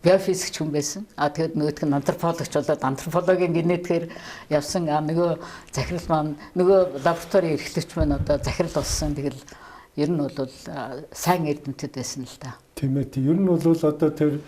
биофизикч хүн байсан. А тэгэд нөгөөх нь антропологч болоод антропологийн генетикээр явсан. А нөгөө захирал маань нөгөө лабораторийн эрхлэгч маань одоо захирал болсон. Тэгэл ер нь бол сайн эрдэмтэд байсан л да. Тийм ээ. Ер нь бол одоо тэр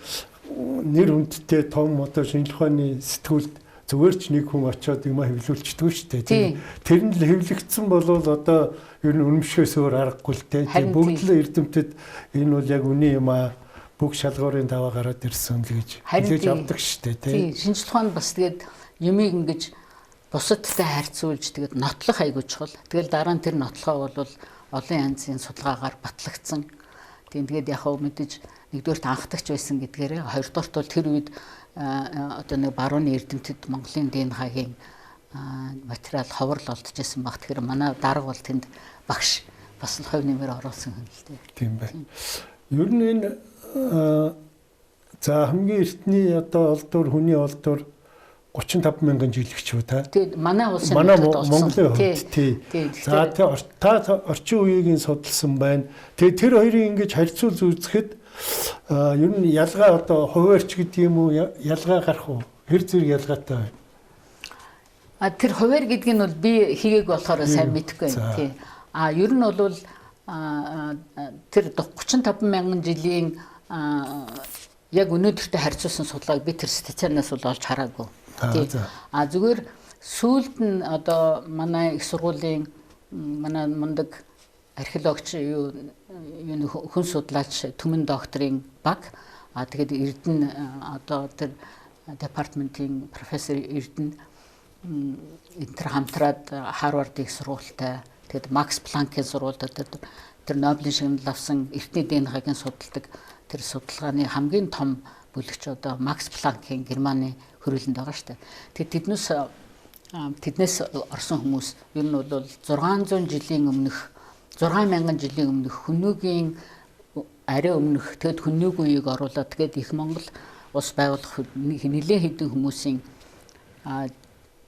нэр хүндтэй том одоо шинжлэх ухааны сэтгүүлд зүгээр ч нэг хүн очиод юм хэвлүүлчихдэггүй шүү дээ. Тэр нь л хэвлэгдсэн болвол одоо ер нь үнэмшихээс өөр аргагүй л дээ. Бүгд л эрдэмтэд энэ бол яг үнэн юм аа, бүх шалгуурын даваа гараад ирсэн л гэж хэлж авдаг шүү дээ. Тийм, шинжлэх ухаан бас тэгээд юмыг ингэж бусадтай харьцуулж тэгээд нотлох айгүй чухал. Тэгэл дараа нь тэр нотлохоо бол олон янзын судалгаагаар батлагдсан. Тийм, тэгээд яг хав мэдээж нэгдүгээрт анхдагч байсан гэдгээрээ, хоёрдугаарт бол тэр үед одоо нэг барууны эрдэмтэд Монголын ДНХ-гийн материал ховрол олдчихсан баг. Тэгэхээр манай дарга бол тэнд багш бас л хувь нэмэр оруулсан хүн л дээ. Тийм байна. Ер нь энэ за хамгийн эртний одоо олдвор, хүний олдвор 35 мянган жил гэж үү та? Тэгээд манай улсын манай Монголын хувьд тий. За та орчин үеийг судалсан байна. Тэгээд тэр хоёрыг ингэж харьцуулж үзэхэд ер нь ялгаа одоо хуваарч гэдэг юм уу, ялгаа гарах уу? Хэр зэрэг ялгаатай байна? А тэр хуваар гэдэг нь бол би хийгээг болохоор сайн мэдэхгүй байна. Тий. А ер нь бол тэр 35 мянган жилийн яг өнөөдөртэй харьцуулсан судалгааг би тэр статьянаас бол олж хараагүй. Тий. А зүгээр сүүлд нь одоо манай их сургуулийн манай мундаг археологч юу хүн судлаач Түмэн докторийн баг, а тэгээд Эрдэнэ одоо тэр департаментийн профессор Эрдэнэ энэ төр хамтраад Харвард их сургуультай, тэгээд Макс Планкийн сургуульд тэр Нобелийн шагнал авсан эртний ДНХ-гийн судалдаг тэр судалгааны хамгийн том бүлэгч одоо Макс Планкийн Германы хөрөлөнд байгаа шүү дээ. Тэгээд тэднээс орсон хүмүүс ер нь бол 600 жилийн өмнөх 6000 жилийн өмнөх хүнүүгийн арай өмнөх тэгэд хүнүүг үеийг оруулаад тэгээд их Монгол улс байгуулах нэлээд хэдэн хүмүүсийн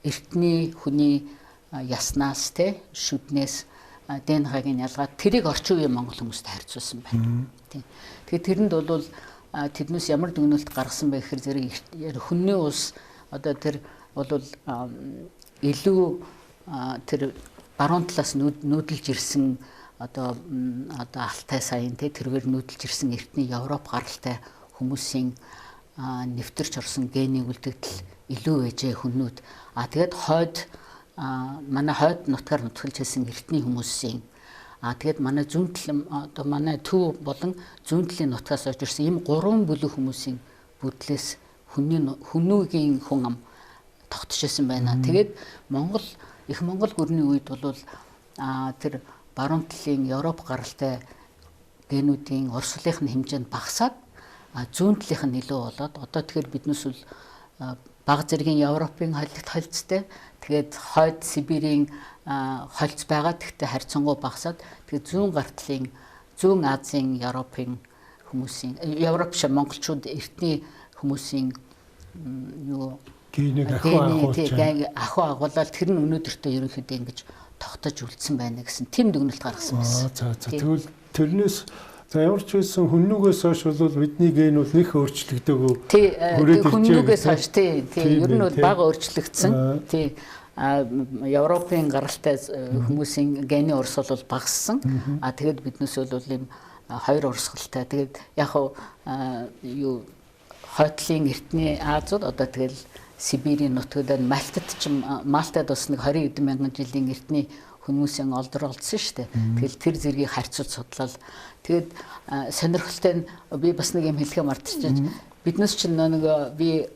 эртний хүний яснаас те шүднээс ДНХ-гийн ялгаад тэрийг орчин үеийн монгол хүмүүстэй харьцуулсан байна. Тийм. Тэгээд тэрэнд бол тэднээс ямар дүгнэлт гаргасан бэ гэхээр зэрэг хүнний улс одоо тэр бол илүү тэр баруун талаас нүүдэлж ирсэн одоо Алтай саяын те тэргээр нүүдэлж ирсэн эртний Европ гаралтай хүмүүсийн нэвтэрч орсон генийн үлдэгдэл илүү байжээ хүннүүд. А тэгээд хойд манай хойд нутгаар нутгалж байсан эртний хүмүүсийн тэгээд манай зүүн тал одоо манай төв болон зүүн талын нутгаас орж ирсэн ийм гурван бүлэг хүмүүсийн бүдлээс хүнүүгийн хүн ам тогтчихсон байна. Тэгээд Монгол их Монгол гүрний үед бол тэр баруун талын Европ гаралтай генүүдийн урсгалынх нь хэмжээнд багасаад зүүн талынх нь илүү болоод одоо тэгэхээр биднээс бол баг зэргийн Европын холилт холцтой, тэгээд хойд Сибирийн холц байгаа, тэгтээ харьцангуй багасаад тэгээд зүүн гартлын зүүн Азийн Европын хүмүүсийн Европ шиг монголчууд эртний хүмүүсийн юу генийг ахиу агуулаад тэр нь өнөөдөртөө ерөнхийдөө ингэж тогтож үлдсэн байна гэсэн тийм дүгнэлт гаргасан байсан. За тэгвэл тэрнээс за ямар ч байсан хүннүгээс хойш бол бидний ген бол нэх өөрчлөгдөөгүй. Тий, хүннүгээс хойш тий, ер нь бол бага өөрчлөгдсөн. Тий. Европын гаралтай хүмүүсийн генийн урсгал бол багассан. А тэгээд биднээс бол ийм хоёр урсгалтай. Тэгээд яг юу хойтлын эртний Азууд одоо тэгэл Сибирийн нутгад Мальтад ч Мальтад бас нэг 20 хэдэн мянган жилийн эртний хүмүүсийн олдор олдсон шүү дээ. Тэгэл тэр зэргийг харьцуулж судлал. Тэгээд сонирхолтой нь би бас нэг юм хэлэхээ мартчихаж биднээс ч нөгөө би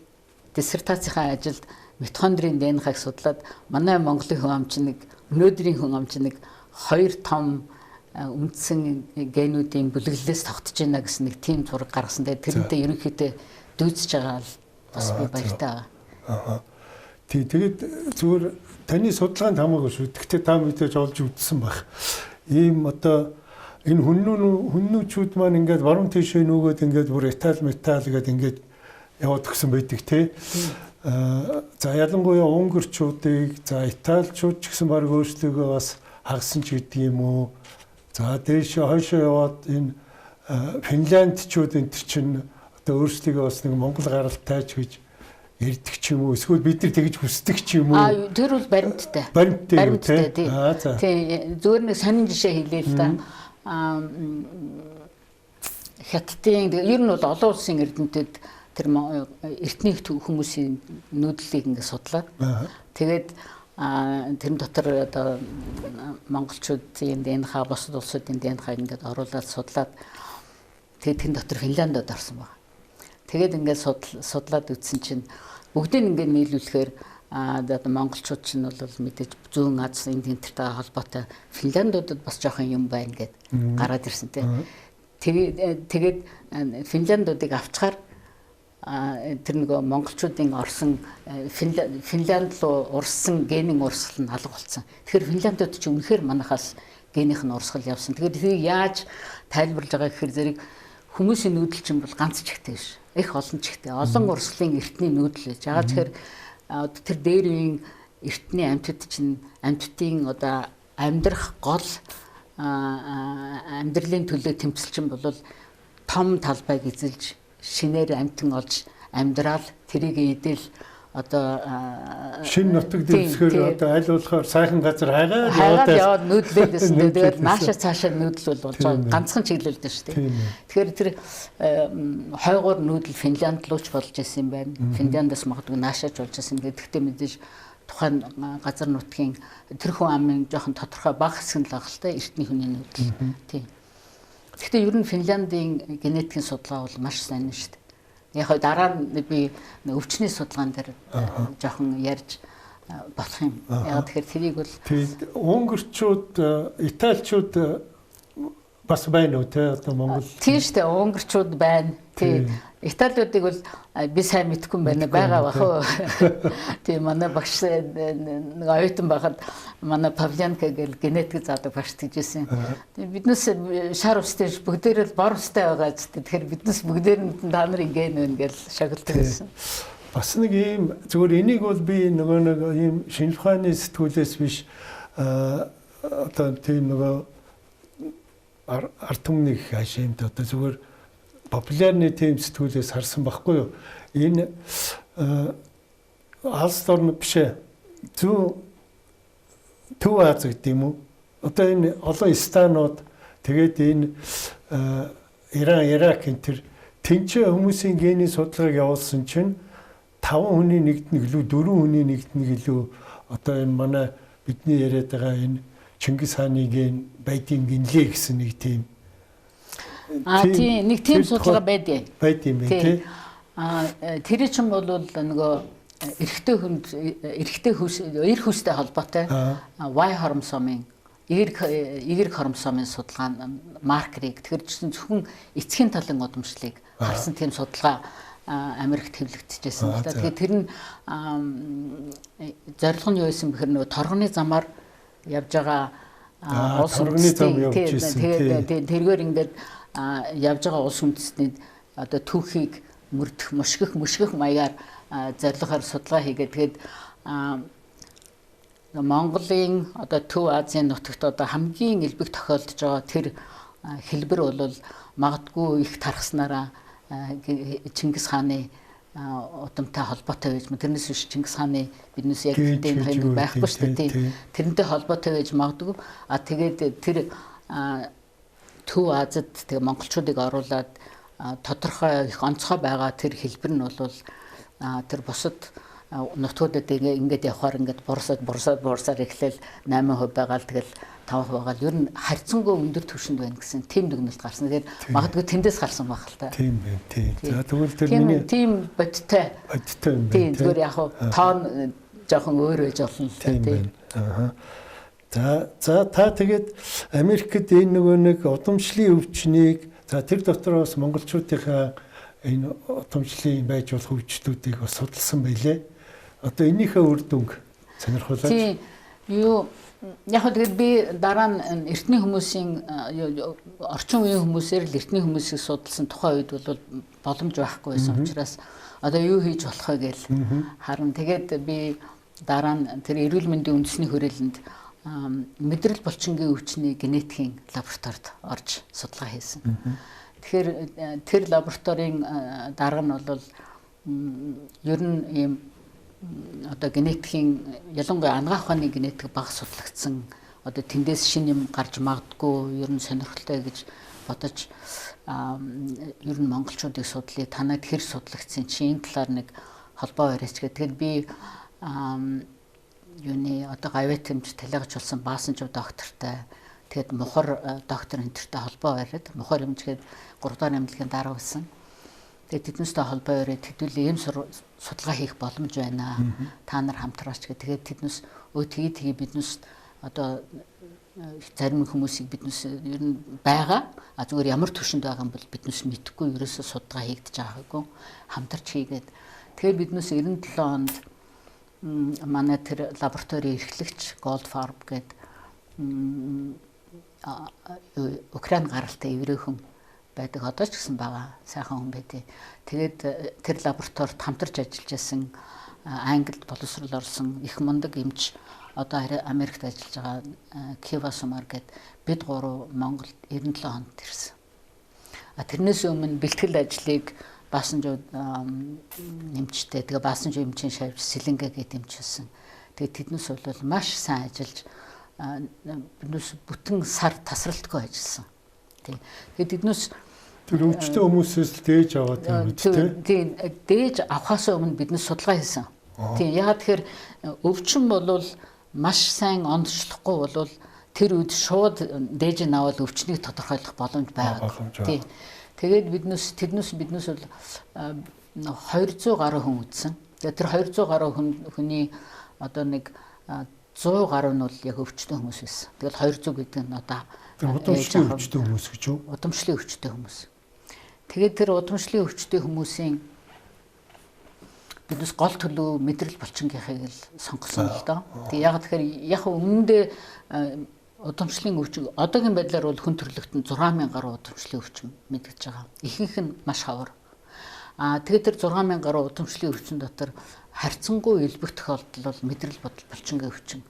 диссертацийнхаа ажилд митохондрийн ДНХ-г судлаад манай Монголын хүн ам чинь нэг өнөөдрийн хүн ам чинь нэг хоёр том үндсэн генүүдийн бүлэглэлээс тогтож байна гэсэн нэг тийм зураг гаргасан. Тэгээд тэрнтэй ерөнхийдөө дүйцэж байгаа л бас би баяртай байгаа. Аа. Тий, тэгээд зүгээр таны судалгаанд хамаагүй шүү. Гэхдээ та мэдээж олж үзсэн байх. Ийм одоо энэ хүннүүчүүд маань ингээд баруун тийшээ нүгэд ингээд бүр Итали метал гэдэг ингээд яваад гисэн байдаг тий. За ялангуяа унгарчуудыг, за италичууд ч гэсэн баг өөрсдийгөө бас хагасан ч гэдэг юм уу. За дээшээ хойшоо яваад энэ финляндчууд энэ төр чинь одоо өөрсдийгөө бас нэг монгол гаралтай ч гэж ярьдаг ч юм уу, эсвэл бид нар тэгж хүсдэг ч юм уу. Аа тэр бол баримттай. Баримттай тий. Тий, зүгээр нэг сонин жишээ хэлье л да. Аа Хятадын ер нь бол олон улсын эрдэмтэд тэр эртний хүмүүсийн нүүдлийг ингээд судлаад тэгээд тэрэн дотор одоо монголчуудын ДНХ, бусад улсуудын ДНХ-г ингээд оруулаад судлаад тэгээд тэрэн дотор Финляндод орсон байна. Тэгээд ингээд судлаад үзсэн чинь бүгдийг ингээд нийлүүлэхээр одоо монголчууд чинь бол мэдээж зүүн Аз энд тэнтертэй холбоотой Финляндуудад бас жоохон юм байна гэд гараад ирсэн тийм. Тэгээд Финляндуудыг авчгаар тэр нөгөө монголчуудын орсон Финлянд руу урссан генийн урсгал нь алга болсон. Тэгэхээр Финляндууд ч үнэхээр манахаас генийх нь урсгал явсан. Тэгэхээр тэрийг яаж тайлбарлаж байгаа гэхээр зэрэг хүмүүсийн нүүдэл чинь бол ганц чигтэй биш. Их олон чигтэй. Олон урсгалын эртний нүүдэл байж. Яагаад тэгэхээр тэр дээр үеийн эртний амьтад чинь амьтдын одоо амьдрах гол амьдралын төлөө тэмцэлчин бол том талбайг эзэлж шинээр амьтан олж амьдрал тэрийг идэл одоо шинэ нутаг дэвсгэр одоо аль болохоор сайхан газар хайгаад яваад нүүдлээд байсан. Тэгээд нааша цаашаа нүүдэл бол болж байгаа ганцхан чиглэл дээ шүү дээ. Тэгэхээр тэр хойгоор нүүдэл Финлянд руу ч болж исэн юм байна. Финляндаас магадгүй наашаач болж исэн. Тэгэхдээ мэдээж тухайн газар нутгийн тэр хүн амын жоохон тодорхой бага хэсэг нь л байгаа л та эртний хүний нүүдэл. Тийм. Гэхдээ ер нь Финляндийн генетикийн судалгаа бол маш сайн шүү дээ. Яг хөө дараа нь би өвчний судалгаан дээр жоохон ярьж болох юм. Яг тэгэхээр тэрийг бол унгарчууд, италичууд бас байна уу те одоо Монгол? Тийм шүү дээ, унгарчууд байна. Тий. Италиудыг бол би сайн мэдэхгүй юм байна. Байгаа бах уу. Тийм манай багш нэг оюутан байхад манай Павленко гэл генетик заадаг багш тэгжсэн. Биднээс шар устай бүгдээр л бор устай байгаа ч тэгэхээр биднээс бүгдээр нь та нарын ген байна гэл шагналдаг байсан. Бас нэг ийм зүгээр энийг бол би нөгөө нэг ийм шинжлэх ухааны сэтгүүлээс биш одоо тийм нөгөө ард түмний хаашаа юм одоо зүгээр популярны тийм сэтгүүлээс харсан байхгүй юу. Энэ алс орн биш ээ. Зүүн Төв Аз гэдэг юм уу? Одоо энэ олон станууд тэгээд энэ Иран, Ирак энэ төр тэнцээ хүмүүсийн генийн судалгааг явуулсан чинь 5 хүний нэгд нэг илүү 4 хүний нэгд нэг илүү одоо энэ манай бидний яриад байгаа энэ Чингис хааны ген байдгийн гинлээ гэсэн нэг тийм тийм нэг тийм судалгаа байдیں۔ Байд юм байна тий. Тэр чинь бол нөгөө эрэгтэй хүнд эрэгтэй хүйс эр хүүстэй холбоотой Y хромосомын Y хромосомын судалгаа маркерыг тэгэхээр чинь зөвхөн эцгийн талын удамшлыг харсан тийм судалгаа Америкт хэвлэгдэжсэн л да. Тэгэхээр тэр нь зорилго нь юу байсан бэхэр нөгөө торгоны замаар явж байгаа улс үндэстний зам явж ирсэн. Тэгээд тэргээр ингээд явж байгаа улс үндэстний одоо түүхийг мөрдөх, мөшгөх маягаар зорилгоор судалгаа хийгээд тэгээд Монголын одоо Төв Азийн нутагт одоо хамгийн элбэг тохиолдож байгаа тэр хэлбэр бол магадгүй их тархаснараа Чингис хааны удамтай холбоотой байж тэрнээс биш Чингис хааны биднээс яг энэ хоёр байхгүй шүү дээ. Тэрнтэй холбоотой байж магадгүй. А тэгээд тэр Төв Азид тэг монголчуудыг оруулаад тодорхой их онцгой байгаа тэр хэлбэр нь бол тэр бусад нутгуудад ингээд явхаар ингээд бурсаад эхлээл 8% байгаа л тэгэл 5% байгаа л ер нь харьцангуй өндөр түвшинд байна гэсэн тийм дүгнэлт гарсан. Тэгэхээр магадгүй тэндээс гарсан байх л та. Тийм байна. Тийм. За тэгвэл тэр миний тийм бодиттой юм байна. Тийм зүгээр яг тоон жоохон өөр байж болно л та тийм. Аа. За та тэгээд Америкт энэ нөгөө нэг удамшлын өвчнийг за тэр дотор бас монголчуудынхаа энэ удамшлын байж болох өвчтүүдийг бас судалсан байлээ. Одоо энэнийхээ үр дүнг сонирхолтой. Тийм. Юу яг тэгээд би дараа нь эртний хүмүүсийн орчин үеийн хүмүүсээр л эртний хүмүүсийг судалсан тухайн үед бол боломж байхгүй байсан учраас одоо юу хийж болох вэ гээл харна. Тэгээд би дараа нь тэр эрүүл мэндийн үндэсний хүрээлэнд мэдрэл булчингийн өвчний генетикийн лабораторид орж судалгаа хийсэн. Тэгэхээр тэр лабораторийн дарга нь бол ер нь ийм одоо генетикийн ялангуяа анагаах ухааны генетик бага судлагдсан одоо тэндээс шинэ юм гарч магадгүй ер нь сонирхолтой гэж бодож ер нь монголчуудыг судлаа. Танад хэр судлагдсан чи энэ талаар нэг холбоо барьж гэх. Тэгэд би юуны одоо гавьяат эмч талигач болсон Баасанчив доктортай тэгэд мухар доктор энтертэй холбоо бариад мухар эмчгээд 3 дахь эмнэлгийн дарга байсан. Тэгээд тэднээстэй холбоо бариад хэдүүлээ ийм судалгаа хийх боломж байна. Та нар хамтраач гэх. Тэгээд тэднээс өө тгий биднээс одоо зарим хүмүүсийг биднээс ер нь байгаа. А зүгээр ямар түвшинд байгаа юм бол биднээс мэдэхгүй ерөөсөө судалгаа хийгдэж байгаагүй. Хамтарч хийгээд тэгээд биднээс 97 онд манай тэр лабораторийн эрхлэгч Goldfarb гэдэг Украин гаралтай еврей хүн байдаг одоо ч гэсэн байгаа сайхан хүн байдیں۔ Тэгээд тэр лабораторид хамтарч ажиллаж байсан Англид боловсрол орсон их мундаг эмч одоо Америкт ажиллаж байгаа Кива Сумар гээд бид гурав Монголд 97 онд ирсэн. А тэрнээс өмнө бэлтгэл ажлыг Баасанжуу эмчтэй тэгээ Баасанжуу эмчийн шавж Сэлэнгэ гээд эмч байсан. Тэгээ тэднээс бол маш сайн ажиллаж биднээс бүтэн сар тасралтгүй ажилласан. Тийм. Тэгээд тэднээс тэр өвчтөе хүмүүсээс дээж аваад юм үү те? Тийм, дээж авахаас өмнө биднээс судалгаа хийсэн. Тийм, яагаад тэгэхээр өвчин бол маш сайн ондочлохгүй бол тэр үед шууд дээж нь аваад өвчнийг тодорхойлох боломж байгаагүй. Тийм. Тэгээд биднээс тэрнээс биднээс бол 200 гаруй хүн үзсэн. Тэгээд тэр 200 гаруй хүний одоо нэг 100 гаруй нь бол яг өвчтөн хүмүүс байсан. Тэгэл 200 гэдэг нь одоо удамшлын өвчтөн хүмүүс гэж үү? Удамшлын өвчтөн хүмүүс. Тэгээд тэр удамшлын өвчтөн хүмүүсийн биднээс гол төлөв мэдрэл булчингийнхыг л сонгосон л доо. Тэг яг тэгэхээр яг өмнөдөө удамшлын өвчин одоогийн байдлаар бол хүн төрөлхтөнд 6000 гаруй удамшлын өвчин мэдгэж байгаа. Ихэнх нь маш ховор. Аа тэгээд тэр 6000 гаруй удамшлын өвчин дотор харьцангуй элбэг тохиолдол бол мэдрэл булчингийн өвчин.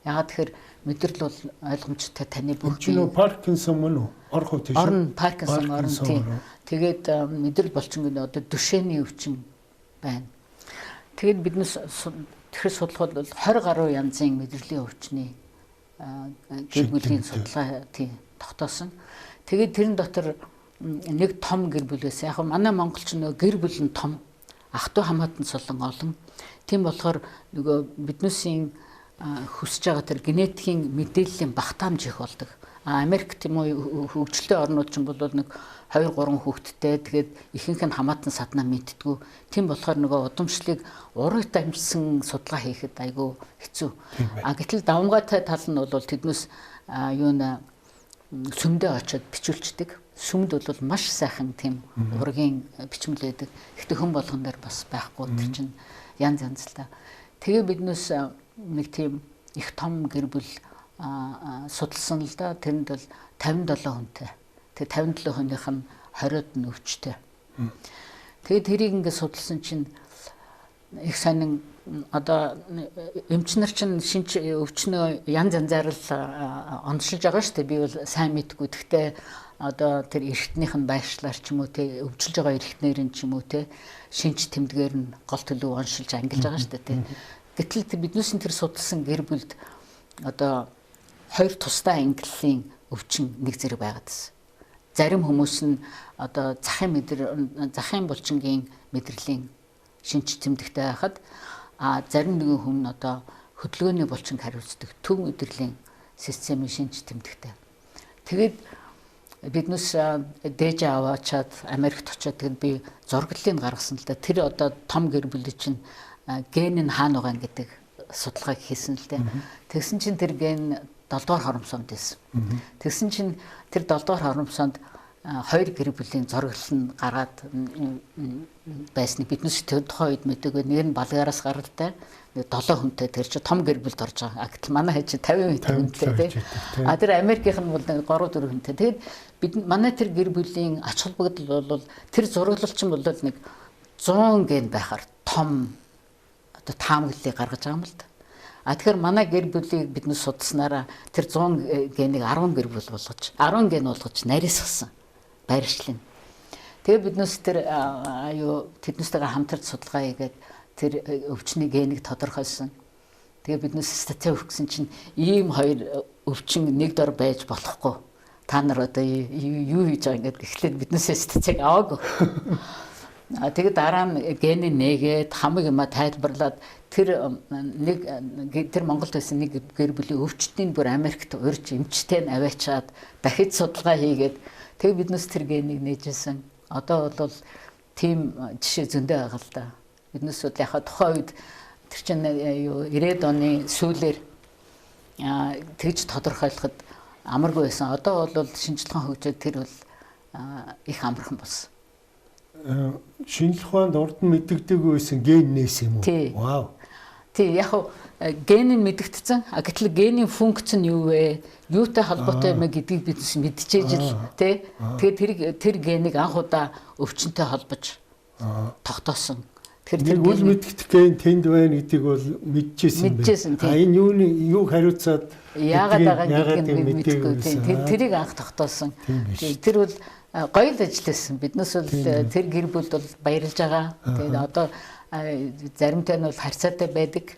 Яагаад тэгэхээр мэдрэл бол ойлгомжтой таны бүх бие. Паркинсон мөн үү? Орох уу тийш? Орно, Паркинсон орно тийм. Тэгээд мэдрэл булчингийн одоо Дүшений өвчин байна. Тэгээд биднес тэгэхээр судлахад бол 20 гаруй янзын мэдрэлийн өвчний гэр бүлийн судалгаа тийм тогтоосон. Тэгээд тэрэн дотор нэг том гэр бүл байсан. Яг манай монголч нөгөө гэр бүл нь том, ах トゥ хамаатан цолон олон. Тийм болохоор нөгөө биднээсийн хүсэж байгаа тэр генетикийн мэдээллийн багтаамж их болдог. А Америк тийм үү хөгжилтэй орнууд ч юм бол нэг 2 3 хүүхэдтэй тэгээд ихэнх нь хамаатан саднаа мэддэггүй. Тийм болохоор нөгөө удамшлыг урагт дамжсан судалгаа хийхэд айгүй хэцүү. А гэтэл давмгайтай тал нь бол тэднээс юу нэ сүмдээ очиод бичүүлчдэг. Сүмд бол маш сайхан тийм ургийн бичмэл байдаг. Гэхдээ хүн болгон дээр бас байхгүй тэр чинь янз янз л та. Тэгээ биднээс нэг тийм их том гэр бүл судалсан л да. Тэрэнд бол 57 хүнтэй. Тэгээ 57 хүнийх нь 20-од нь өвчтэй. Тэгээд тэрийг ингээд судалсан чинь их сонин одоо эмч нар чинь шинж өвчнөө янз янзаар л онцолж байгаа шүү дээ. Би бол сайн мэдгүй. Гэхдээ одоо тэр эргэтнийх нь байршлаар ч юм уу те, өвчлөж байгаа эргэтнэр нь ч юм уу те, шинж тэмдгээр нь гол төлөв оншилж ангилж байгаа шүү дээ те. Гэтэл биднээс нь тэр судалсан гэр бүлд одоо хоёр тусдаа ангиллын өвчин нэг зэрэг байгаад байсан. Зарим хүмүүс нь одоо захын булчингийн мэдрэлийн шинж тэмдэгтэй байхад, а зарим нэгэн хүн нь одоо хөдөлгөөний булчинг хариуцдаг төв мэдрэлийн системийн шинж тэмдэгтэй. Тэгээд биднээс дээж аваачаад Америкт очиод тэгэд би зураглалыг гаргасан л да. Тэр одоо том гэр бүлийн чинь ген нь хаана байгаа гэдэг судалгааг хийсэн л дээ. Тэгсэн чинь тэр ген 7 дугаар хоромсонд байсан. Тэгсэн чинь тэр 7 дугаар хоромсонд хоёр гэр бүлийн зураглал нь гараад байсныг биднээс тухайн үед мэдээгүй. Нэг нь Балгараас гаралтай, нэг 7 хүнтэй, тэр чинь том гэр бүлд орж байгаа. Гэтэл манай хэ чинь 50 хүнтэй тий. А тэр Америкийнх нь бол 3 4 хүнтэй. Тэгээд бид манай тэр гэр бүлийн ач холбогдол бол тэр зураглал чинь бол нэг 100 ген байхаар том одоо таамаглалыг гаргаж байгаа юм л да. А тэгэхээр манай гэр бүлийг биднес судалснараа тэр 100 генийг 10 гэр бүл болгож, 10 ген болгож нарийсгасан байршлын. Тэгээ биднес тэр аюу тэднээстэйгээ хамтарч судалгаа хийгээд тэр өвчний генийг тодорхойлсон. Тэгээ биднес статья өгсөн чинь ийм хоёр өвчин нэг дор байж болохгүй. Та нар одоо юу хийж байгаа ингээд эхлээд биднээс статьяг аваагүй. А тэгээ дараа нь генийг нээгээд хамаг юма тайлбарлаад тэр нэг тэр Монголд байсан нэг гэр бүлийн өвчтнийг бүр Америкт урьж эмчтэй нь аваачаад дахиж судалгаа хийгээд тэгээ биднээс тэр генийг нээжсэн. Одоо бол тийм жишээ зөндөө байгаа л да. Биднээс бол яхаа тухайн үед тэр чинь юу 90-ад оны сүүлээр тэгж тодорхойлоход амаргүй байсан. Одоо бол шинжилгээ хөгжөөд тэр бол их амархан болсон. Шинжлэх ухаанд урд нь мэддэгдээгүй байсан ген нээс юм уу? Вау. Тий, яг ген нь мэдэгдсэн. А гэтэл генийн функц нь юу вэ? Юутай холбоотой юм бэ гэдгийг бид мэдчихэж л тий. Тэгээд тэр генийг анх удаа өвчнөд холбож тогтоосон. Тэгэхээр тэр үл мэдэгдэх ген тэнд байна гэдгийг бол мэдчихсэн байх. А энэ юуны юуг хариуцаад яагаад байгаа гэдгийг нь мэдэхгүй. Тий, тэрийг анх тогтоосон. Тэр бол гоё л ажилласан. Биднээс бол тэр гэр бүлд бол баярлж байгаа. Тэгээд одоо заримтай нь бол харьцаатай байдаг.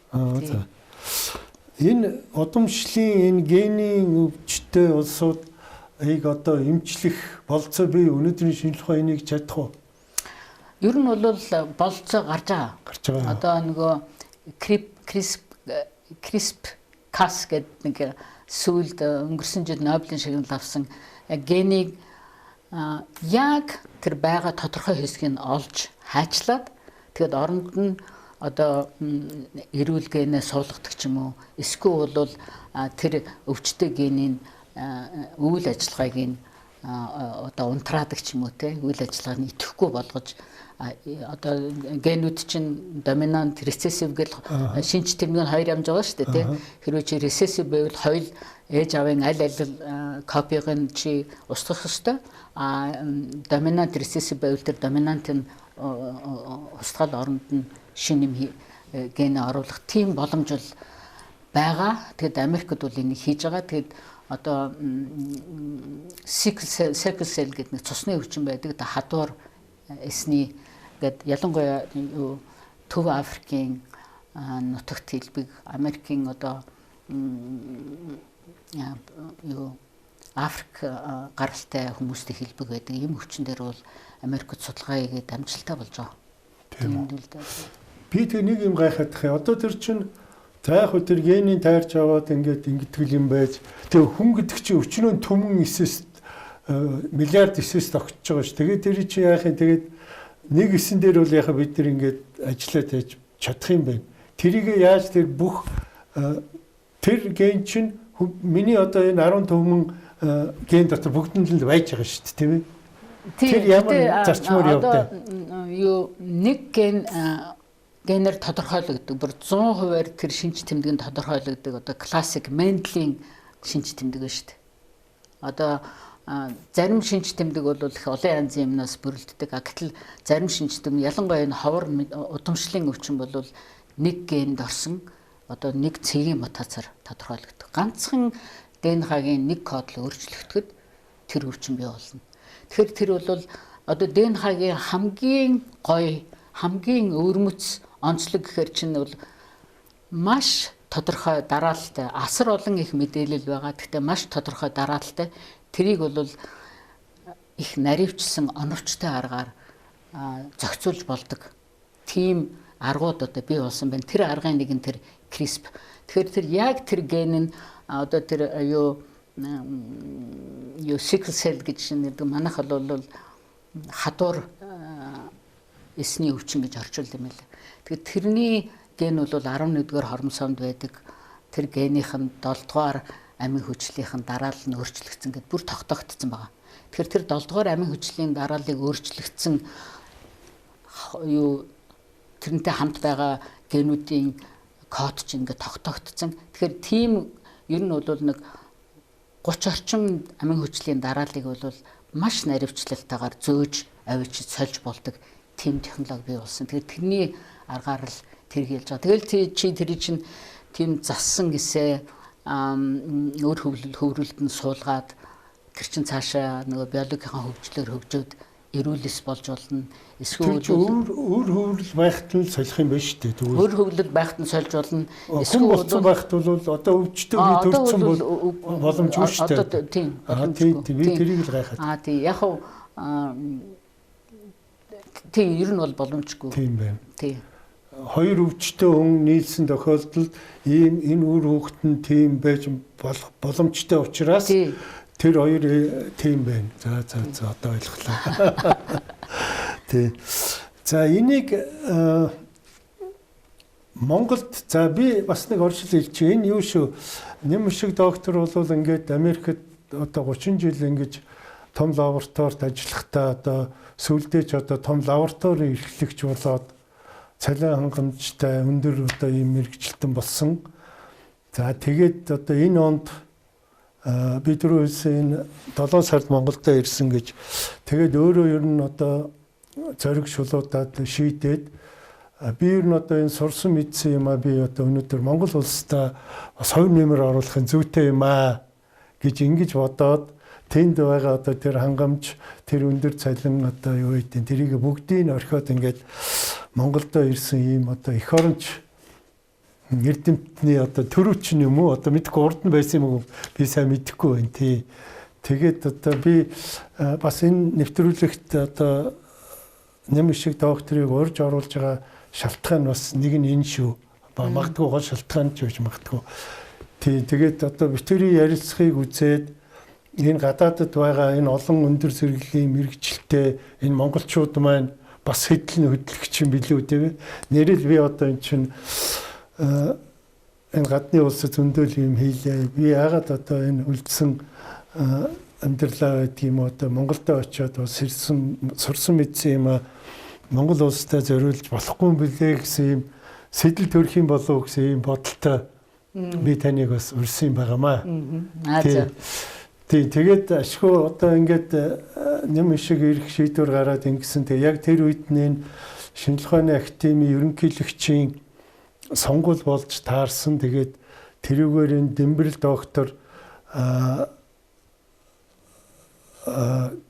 Энэ удамшлын энэ генийн өвчтэй улсуудыг одоо эмчлэх болцоо бий. Өнөөдрийн шинжлэх ухаан энийг чадах уу? Ер нь бол болцоо гарч байгаа. Гарч байгаа. Одоо нөгөө CRISPR Cas гэдэг нэг сүүлд өнгөрсөн жил Нобелийн шагнал авсан генийг яг тэр байгаа тодорхой хэсгийг олж хайчлаад тэгээд оронд нь одоо эрүүл генээ суулгадаг ч юм уу, эсвэл бол тэр өвчтөй генийн үйл ажиллагааг нь одоо унтраадаг ч юм уу те, үйл ажиллагааг нь идэвхгүй болгож одоо генүүд чинь доминант, рецессив гэл шинж тэмдэг нь хоёр ямж байгаа шүү дээ те. Хэрвээ чи рецессив байвал хоёул ээж аавын аль аль копиг нь чи устгах ёстой. А доминант, рецессив байвал тэр доминант нь устгал оронд нь шинэ юм ген оруулах тийм боломж бол байгаа. Тэгэд Америкт бол энийг хийж байгаа. Тэгэд одоо sickle cell гэдэг нэг цусны өвчин байдаг. Хадуур эсний гээд ялангуяа Төв Африкийн нутагт хэлбэг, Америкийн одоо юу Африк гаралтай хүмүүстэй хэлбэг байдаг. Ийм өвчин дээр бол Америкт судалгаа хийгээд амжилттай болж байгаа. Тийм үү. Би тэг нэг юм гайхаад их. Одоо тэр чинь за яг хөө тэр генийн тайрч аваад ингээд ингэтгэл юм байж. Тэг хүн гэдэг чинь өчнөө түмэн эсэс миллиард эсэс тогтож байгаа ш. Тэгээд тэр чинь яах юм, тэгээд нэг эсэн дээр бол яхаа бид нар ингээд ажиллаад яаж чадах юм бэ? Тэрийг яаж тэр бүх тэр ген чинь миний одоо энэ 10 түмэн ген дотор бүгд нь л байж байгаа шүү дээ, тийм ээ? Тэр ямар зарчмаар явдаг? Юу нэг ген генээр тодорхойлогддог. Бүр 100%-аар тэр шинж тэмдэг нь тодорхойлогддог. Одоо классик Менделийн шинж тэмдэг байна шүү дээ. Одоо зарим шинж тэмдэг бол их олон янзын юмнаас бүрэлддэг. Гэтэл зарим шинж тэмдэг, ялангуяа энэ ховор удамшлын өвчин бол нэг генд орсон одоо нэг цэгийн мутацаар тодорхойлогддог. Ганцхан ДНХ-гийн нэг код л өөрчлөгдөхөд тэр өвчин бий болно. Тэгэхээр тэр бол одоо ДНХ-гийн хамгийн гоё, хамгийн өвөрмөц онцлог гэхээр чинь бол маш тодорхой дараалалтай, асар олон их мэдээлэл байгаа. Гэхдээ маш тодорхой дараалалтай. Тэрийг бол их наривчсан оновчтой аргаар зохицуулж болдог. Тийм аргууд одоо бий болсон байна. Тэр аргын нэг нь тэр CRISPR. Тэгэхээр тэр яг тэр ген нь одоо тэр юу sickle cell гэж нэрдэг. Манайх бол хадуур эсний өвчин гэж орчуулд юм байна. Тэгэхээр тэрний ген бол 11-р хормосомд байдаг. Тэр генийх нь 7-дугаар амин хүчлийнх нь дараалал нь өөрчлөгдсөн гэдээ бүр тогтоогдсон байгаа. Тэгэхээр тэр 7-дугаар амин хүчлийн дарааллыг өөрчлөгдсөн юу тэрнтэй хамт байгаа генүүдийн код чинь ингээд тогтоогдсон. Тэгэхээр тийм ер нь бол нэг 30 орчим амин хүчлийн дарааллыг бол маш наривчлалтайгаар зөөж авчиж сольж болдог тийм технологи бий болсон. Тэгэхээр тэрний аргаар л тэр хэлж байгаа. Тэгэл чи тэр чинь тийм зассан гэсээ өөр хөврөлд нь суулгаад тэр чин цаашаа нөгөө биологийн хөгжлөөр хөгжөөд эрүүлэс болж болно. Эсвэл өөр хөврөл байхад нь солих юм байна шүү дээ. Тэгвэл өөр хөврөл байхад нь сольж болно. Эсвэл болсон байхад бол одоо өвчтөй үе төрсөн бол боломжгүй шүү дээ. Одоо тийм. Тийм би тэрийг л гайхаад. Тийм яг хав тийм ер нь бол боломжгүй. Тийм байна. Тийм. Хоёр өвчтөй хүн нийлсэн тохиолдолд ийм энэ үр хүүхэд нь тийм байж болох боломжтой учраас тэр хоёр тийм байна. За за за одоо ойлголоо. Тий. За энийг Монголд за би бас нэг оршил хэлчих. Энэ юу шүү? Нэм шиг доктор бол ингээд Америкт одоо 30 жил ингэж том лабораторид ажиллахдаа одоо сүүлдээ ч одоо том лабораторийн эрхлэгч болоод цалин хангамжтай өндөр одоо ийм мэргэжилтэн болсон. За тэгээд одоо энэ онд би түрүү хэлсэн энэ 7 сард Монголдо ирсэн гэж. Тэгээд өөрөө ер нь одоо зориг шулуудаад шийдээд би ер нь одоо энэ сурсан мэдсэн юм а би одоо өнөөдөр Монгол улсдаа бас хувь нэмэр оруулахын зүйтэй юм а гэж ингэж бодоод тэнд байгаа одоо тэр хангамж, тэр өндөр цалин одоо юу гэдэг тэрийг бүгдийг нь орхиод ингээд Монголдо ирсэн ийм одоо эх оронч эрдэмтний одоо төрөвч нь юм уу одоо мэдгүй урд нь байсан юм уу би сайн мэдэхгүй байна тий. Тэгээд одоо би бас энэ нэвтрүүлэгт одоо нэм шиг докторыг урьж оруулж байгаа шалтгаан бас нэг нь энэ шүү. Магадгүй гол шалтгаан ч байж магадгүй. Тий тэгээд одоо битэрийн ярилцлагыг үзээд энэ гадаадд байгаа энэ олон өндөр зэрэглэлийн мэргэжилтэй энэ монголчууд маань бас хэдэн хөдлөгч юм билүү те. Нэрэл би одоо энэ чинь энэ гадны улсад зөндөөл юм хийлээ. Би яагаад одоо энэ үлдсэн амьдралаа байдаг юм одоо Монголдо очиод бас ирсэн сурсан мэдсэн юм а Монгол улстай зориулж болохгүй юм билээ гэсэн юм сэтэл төрөх юм болов гэсэн юм бодолтой би таныг бас урьсан юм байгаамаа. Аа. Тий, тэгээд ашгүй одоо ингээд нэм шиг ирэх шийдвэр гараад ингэсэн. Тэг яг тэр үед нь шинжлэх ухааны академийн ерөнхийлөгчийн сонгуул болж таарсан. Тэгээд тэрүүгээр энэ Дэмбэрэл доктор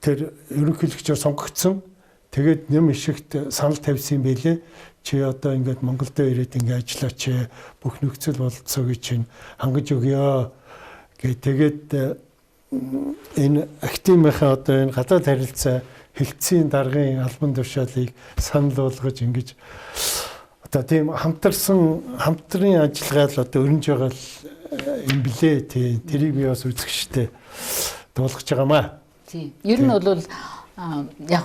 тэр ерөнхийлөгчөөр сонгогдсон. Тэгээд нэм ишигт санал тавьсан юм байлээ. Чи одоо ингээд Монголдо ирээд ингээд ажиллаач, бүх нөхцөл бололцоо гэж чинь хангаж өгөө. Гэ тэгээд энэ академийнхаа одоо энэ гадаад харилцаа хэлтсийн даргын албан тушаалыг санал болгож ингэж одоо тийм хамтарсан хамтрын ажиллагаа л одоо өрнөж байгаа юм билээ тий. Тэрийг би бас үзэгчтэй дуулгаж байгаамаа. Тий. Ер нь бол яг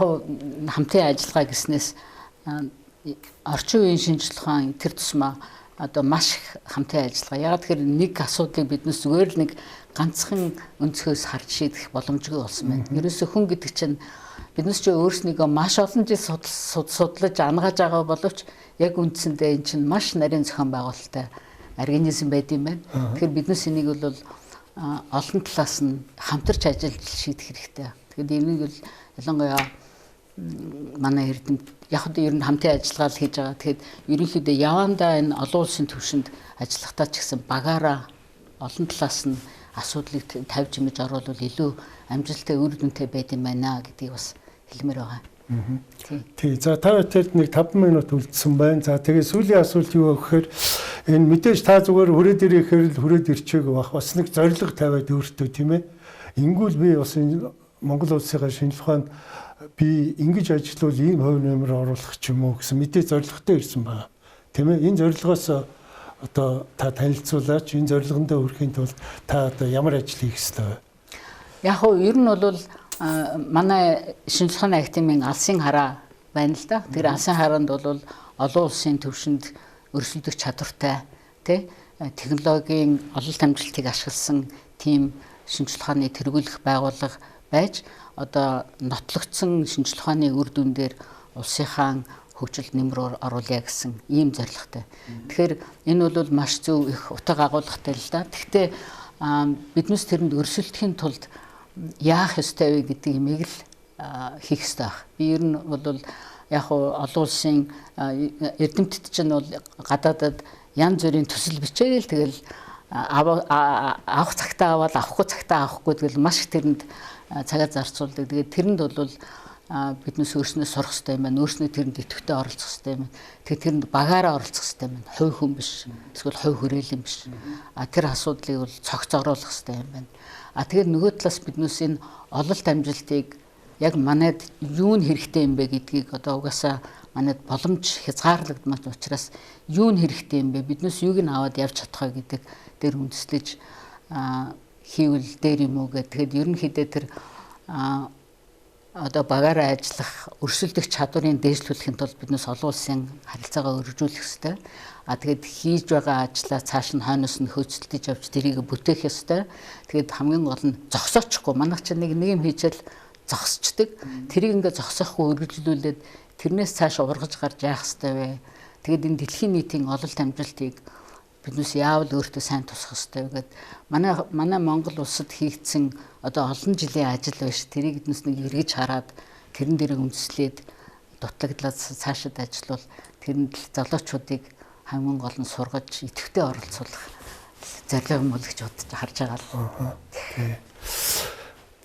хамтрын ажиллагаа гэснээс орчин үеийн шинжлэх ухаан тэр тусмаа одоо маш их хамтрын ажиллагаа. Яг тэгэхээр нэг асуудлыг биднес зүгээр л нэг ганцхан өнцгөөс харж шийдэх боломжгүй болсон байна. Ерөөсөө хүн гэдэг чинь биднес ч өөрснийгөө маш олон жил судлаж ангааж байгаа боловч яг үндсэндээ эн чинь маш нарийн зохион байгуулалттай организм байд юм байна. Тэгэхээр биднес энийг бол олон талаас нь хамтарч ажиллаж шийдэх хэрэгтэй. Тэгэхээр энийг бол ялангуяа манай эрдэмт яг одоо ер нь хамтын ажиллагаа л хийж байгаа. Тэгэхээр ерөнхийдөө явандаа энэ олон улсын түвшинд ажиллахдаа ч гэсэн багаараа олон талаас нь асуудлыг тавьж ингэж оруулвал илүү амжилттай, үр дүнтэй байд юм байна гэдгийг бас хэлмээр байгаа. Тий. За, та бүхэнд нэг 5 минут үлдсэн байна. За, тэгээ сүүлийн асуулт юу вэ гэхээр энэ мэдээж та зүгээр хүрээд ирэхээр л хүрээд ирчээг байх. Бас нэг зорилго тавиад өөртөө, тийм ээ. Ингүүл би бас энэ Монгол улсынхаа шинжлэх ухаанд би ингэж ажиллавал ийм хувь нэмэр оруулах ч юм уу гэсэн мэдээж зорилготой ирсэн байна. Тийм ээ. Энэ зорилгоос одоо та танилцуулаач, энэ зорилгондоо хүрэхийн тулд та одоо ямар ажил хийх ёстой вэ? Яг нь ер нь бол манай шинжлэх ухааны академийн алсын хараа байна л да. Тэр алсын хараанд бол олон улсын төвшөнд өрсөлдөх чадвартай, тий, технологийн ололт амжилтыг ашигласан тийм шинжлэх ухааны тэргүүлэх байгууллага байж, одоо нотлогдсон шинжлэх ухааны үр дүн дээр улсынхаа хөгжилд нэмэр оруулъя гэсэн ийм зорилготой. Тэгэхээр энэ бол маш зөв, их утга агуулгатай л да. Гэхдээ биднес тэрэнд өрсөлдөхийн тулд яах ёстой вэ гэдэг юмыг л хийх ёстой байх. Би ер нь бол яг олон улсын эрдэмтэд чинь бол гадаадад янз бүрийн төсөл бичээл, тэгэл авах цагтаа аваад, авахгүй цагтаа авахгүй, тэгэл маш их тэрэнд цагаа зарцуулдаг. Тэгээд тэрэнд бол биднээс өөрснөө сурах хэрэгтэй юм байна. Өөрснөө тэрэнд идэвхтэй оролцох хэрэгтэй юм байна. Тэгээд тэрэнд багаараа оролцох хэрэгтэй юм байна. Хувь хүн биш. Эсвэл хувь хүрээлэн биш. А тэр асуудлыг бол цогц оруулах хэрэгтэй юм байна. А тэгээд нөгөө талаас биднээс энэ ололт амжилтыг яг манайд юу нь хэрэгтэй юм бэ гэдгийг, одоо угаасаа манайд боломж хязгаарлагдмал учраас юу нь хэрэгтэй юм бэ? Биднээс юуг нь аваад явж чадах вэ гэдэг дээр үндэслэж хийвэл дээр юм уу гэх. Тэгэхээр ерөнхийдөө тэр одоо багаараа ажиллах, өрсөлдөх чадварын дээшлүүлэхийн тулд биднээс олон улсын харилцаагаа өргөжүүлэх ёстой. А тэгээд хийж байгаа ажлаа цааш нь хойноос нь хөөцөлдөж авч тэрийг бүтээх ёстой. Тэгээд хамгийн гол нь зогсоочихгүй. Манайх чинь нэг нэг юм хийжэл зогсчдөг. Тэрийг ингээ зогсоохгүй өргөжлүүлээд тэрнээс цааш ургаж гарч яах ёстой вэ? Тэгээд энэ дэлхийн нийтийн ололт амжилтыг биднээс яавал өөртөө сайн тусах ёстой вэ гэд манай Монгол улсад хийгдсэн одоо олон жилийн ажил биш. Тэрийг биднээс нэг эргэж хараад тэрэн дээр үндэслээд дутлагдлаад цаашид ажиллавал тэрэнд л залуучуудыг хамгийн гол нь сургаж идэвхтэй оролцуулах зорилго юм бол гэж бодож харж байгаа л.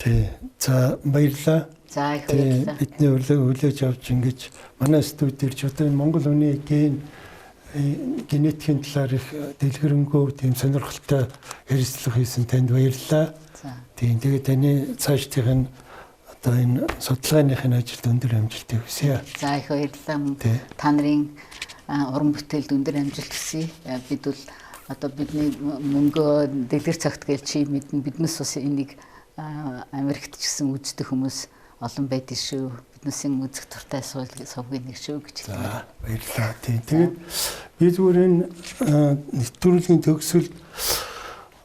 Тий. За, баярлалаа. За, их баярлалаа. Бидний урилгыг хүлээж авч ингэж манай студид ирж одоо энэ Монгол хүний генетикийн талаар их дэлгэрэнгүй тийм сонирхолтой ярилцлага хийсэн танд баярлалаа. Тийм, тэгээд таны цаашдын одоо энэ судалгааныхын ажилд өндөр амжилтыг хүсье. За, их баярлалаа. Та нарын уран бүтээлд өндөр амжилт хүсье. Бид бол одоо бидний мөнгөө дэлгэр цагт гээл чи мэднэ, биднес бас энийг Америкт ч гэсэн үздэг хүмүүс олон байдаг шүү. Биднээсийн үзэх дуртай сувгийн нэг шүү гэж хэлмээр. Баярлалаа. Тийм. Тэгээд би зүгээр энэ нэвтрүүлгийн төгсгөлд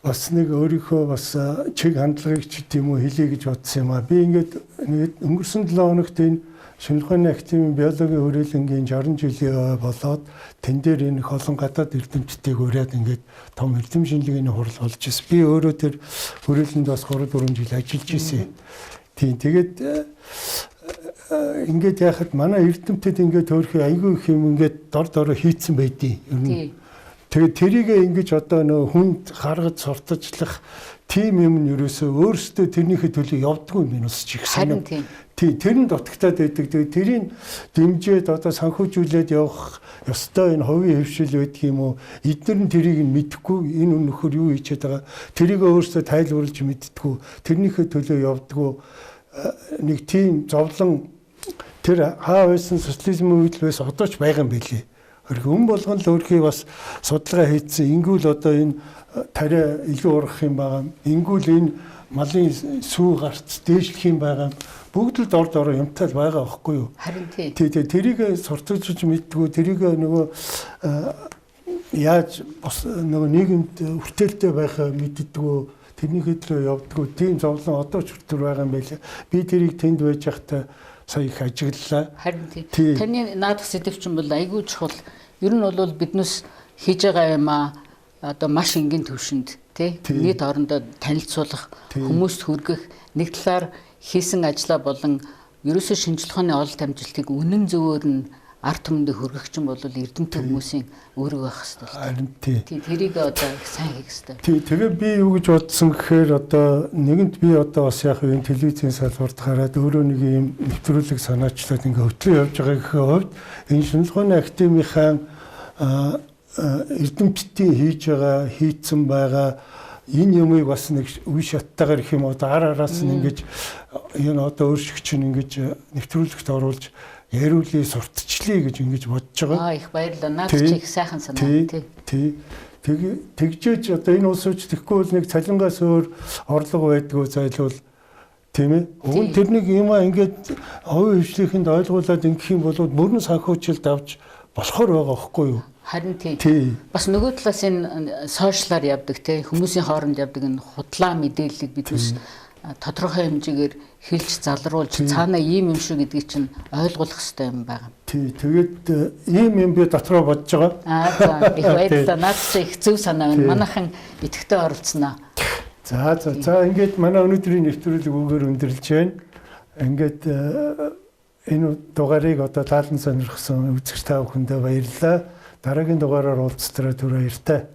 бас нэг өөрийнхөө бас чиг хандлагыг ч тийм үү хэлье гэж бодсон юм аа. Би ингээд өнгөрсөн 7 хоногт энэ шинжлэх ухааны академийн биологийн хүрээлэнгийн 60 жилийн болоод тэн дээр энэ их олон гадаад эрдэмтдийг уриад ингээд том эрдэм шинжилгээний хурал болж ирсэн. Би өөрөө тэр хүрээлэнд бас 3-4 жил ажиллаж ирсэн. Тийм, тэгээд ингээд яхад манай эрдэмтэд ингээд төөрхий айгүй их юм ингээд дор дороо хийцэн байдیں۔ Ер нь. Тэгээд тэрийг ингэж одоо нөө хүнд харгаж сурталчлах тийм юм нь ерөөсөө өөрсдөө тэрнийхээ төлөө явдггүй юм байна ус ч их сонир. Тийм, тэр нь дутагтаад байдаг. Тэгээд тэрийг дэмжиж одоо санхүүжүүлээд явах ёстой энэ хувийн хэвшил байдаг юм уу? Эдгээр нь тэрийг нь мэдэхгүй, энэ өнөхөр юу хийчихэд байгаа. Тэрийг өөрсдөө тайлбарлаж мэддэггүй, тэрнийхээ төлөө явдггүй нэг тийм зовлон тэр хаа байсан социализмын үед л байсан, одоо ч байгаа юм билий. Хүн болгон л өөрхий бас судалгаа хийцэн. Ингүүл одоо энэ тариа илүү ургах юм байгаа. Ингүүл энэ малын сүү гарц дээшлэх юм байгаа. Бүгд л дор дороо юмтай л байгаа байхгүй юу? Харин тий. Тий, тэрийг сурталчилж мэддгүү, тэрийг нөгөө яаж бас нөгөө нийгэмд хүртээлтэй байхаа мэддэггүй, тэрнийхээ төлөө явдггүй тийм зовлон одоо ч хүртэл байгаа юм байлаа. Би тэрийг тэнд байж байхдаа сая их ажиглалаа. Харин тий. Таны наадах сэдэв чинь бол айгүй чухал. Ер нь бол биднес хийж байгаа юм аа одоо маш энгийн төвшөнд тий нийт орондоо танилцуулах, хүмүүст хүргэх, нэг талаар хийсэн ажлаа болон ерөөсөө шинжлэх ухааны ололт амжилтыг үнэн зөвөөр нь ард түмэндээ хүргэх чинь бол эрдэмтэн хүмүүсийн үүрэг байх хэрэгтэй. Харин тий. Тий, тэрийг одоо их сайн хийх хэрэгтэй. Тий, тэгээ би юу гэж бодсон гэхээр одоо нэгэнт би одоо бас яг энэ телевизийн салбарт гараад өөрөө нэг юм нэвтрүүлэг санаачлаад ингээ хөтлөө явж байгаа гэхээр хувьд энэ шинжлэх ухааны академийнхаа эрдэмтдийн хийж байгаа, хийцэн байгаа энэ юмыг бас нэг үе шаттайгаар их юм одоо ар араас нь ингэж энэ одоо өөршиг чинь ингэж нэвтрүүлэгт оруулж яриулъя, сурталчлая гэж ингэж бодож байгаа. Аа, их баярлалаа. Наад чи их сайхан санаа тий. Тий. Тэг тэгжээж одоо энэ улс үуч тэгэхгүй бол нэг цалингаас өөр орлого байдгүй зайлвал тийм ээ. Уг нь тэрнийг юм аа ингээд хувийн хвшлийнхэнд ойлгуулад ингэх юм бол мөрөн санхүүжилт авч болохоор байгаа байхгүй юу? Харин тий. Бас нөгөө талаас энэ сошиалар явдаг тий хүмүүсийн хооронд явдаг энэ худлаа мэдээллийг бид бас тодорхой хэмжээгээр хэлж залруулж цаана ийм юм шүү гэдгийг чинь ойлгуулах хэрэгтэй юм байна. Тий, тэгээд ийм юм би дотроо бодож байгаа. Аа за, их баярлалаа. Наад чи их зөв санаа байна. Манайхан идэвхтэй оролцсноо. За за за ингээд манай өнөөдрийн нэвтрүүлэг үүгээр өндөрлж байна. Ингээд энэ дугаарыг одоо лаалан сонирхсон үзэгч та бүхэндээ баярлалаа. Дараагийн дугаараар уулзтлаа, түр баяртай.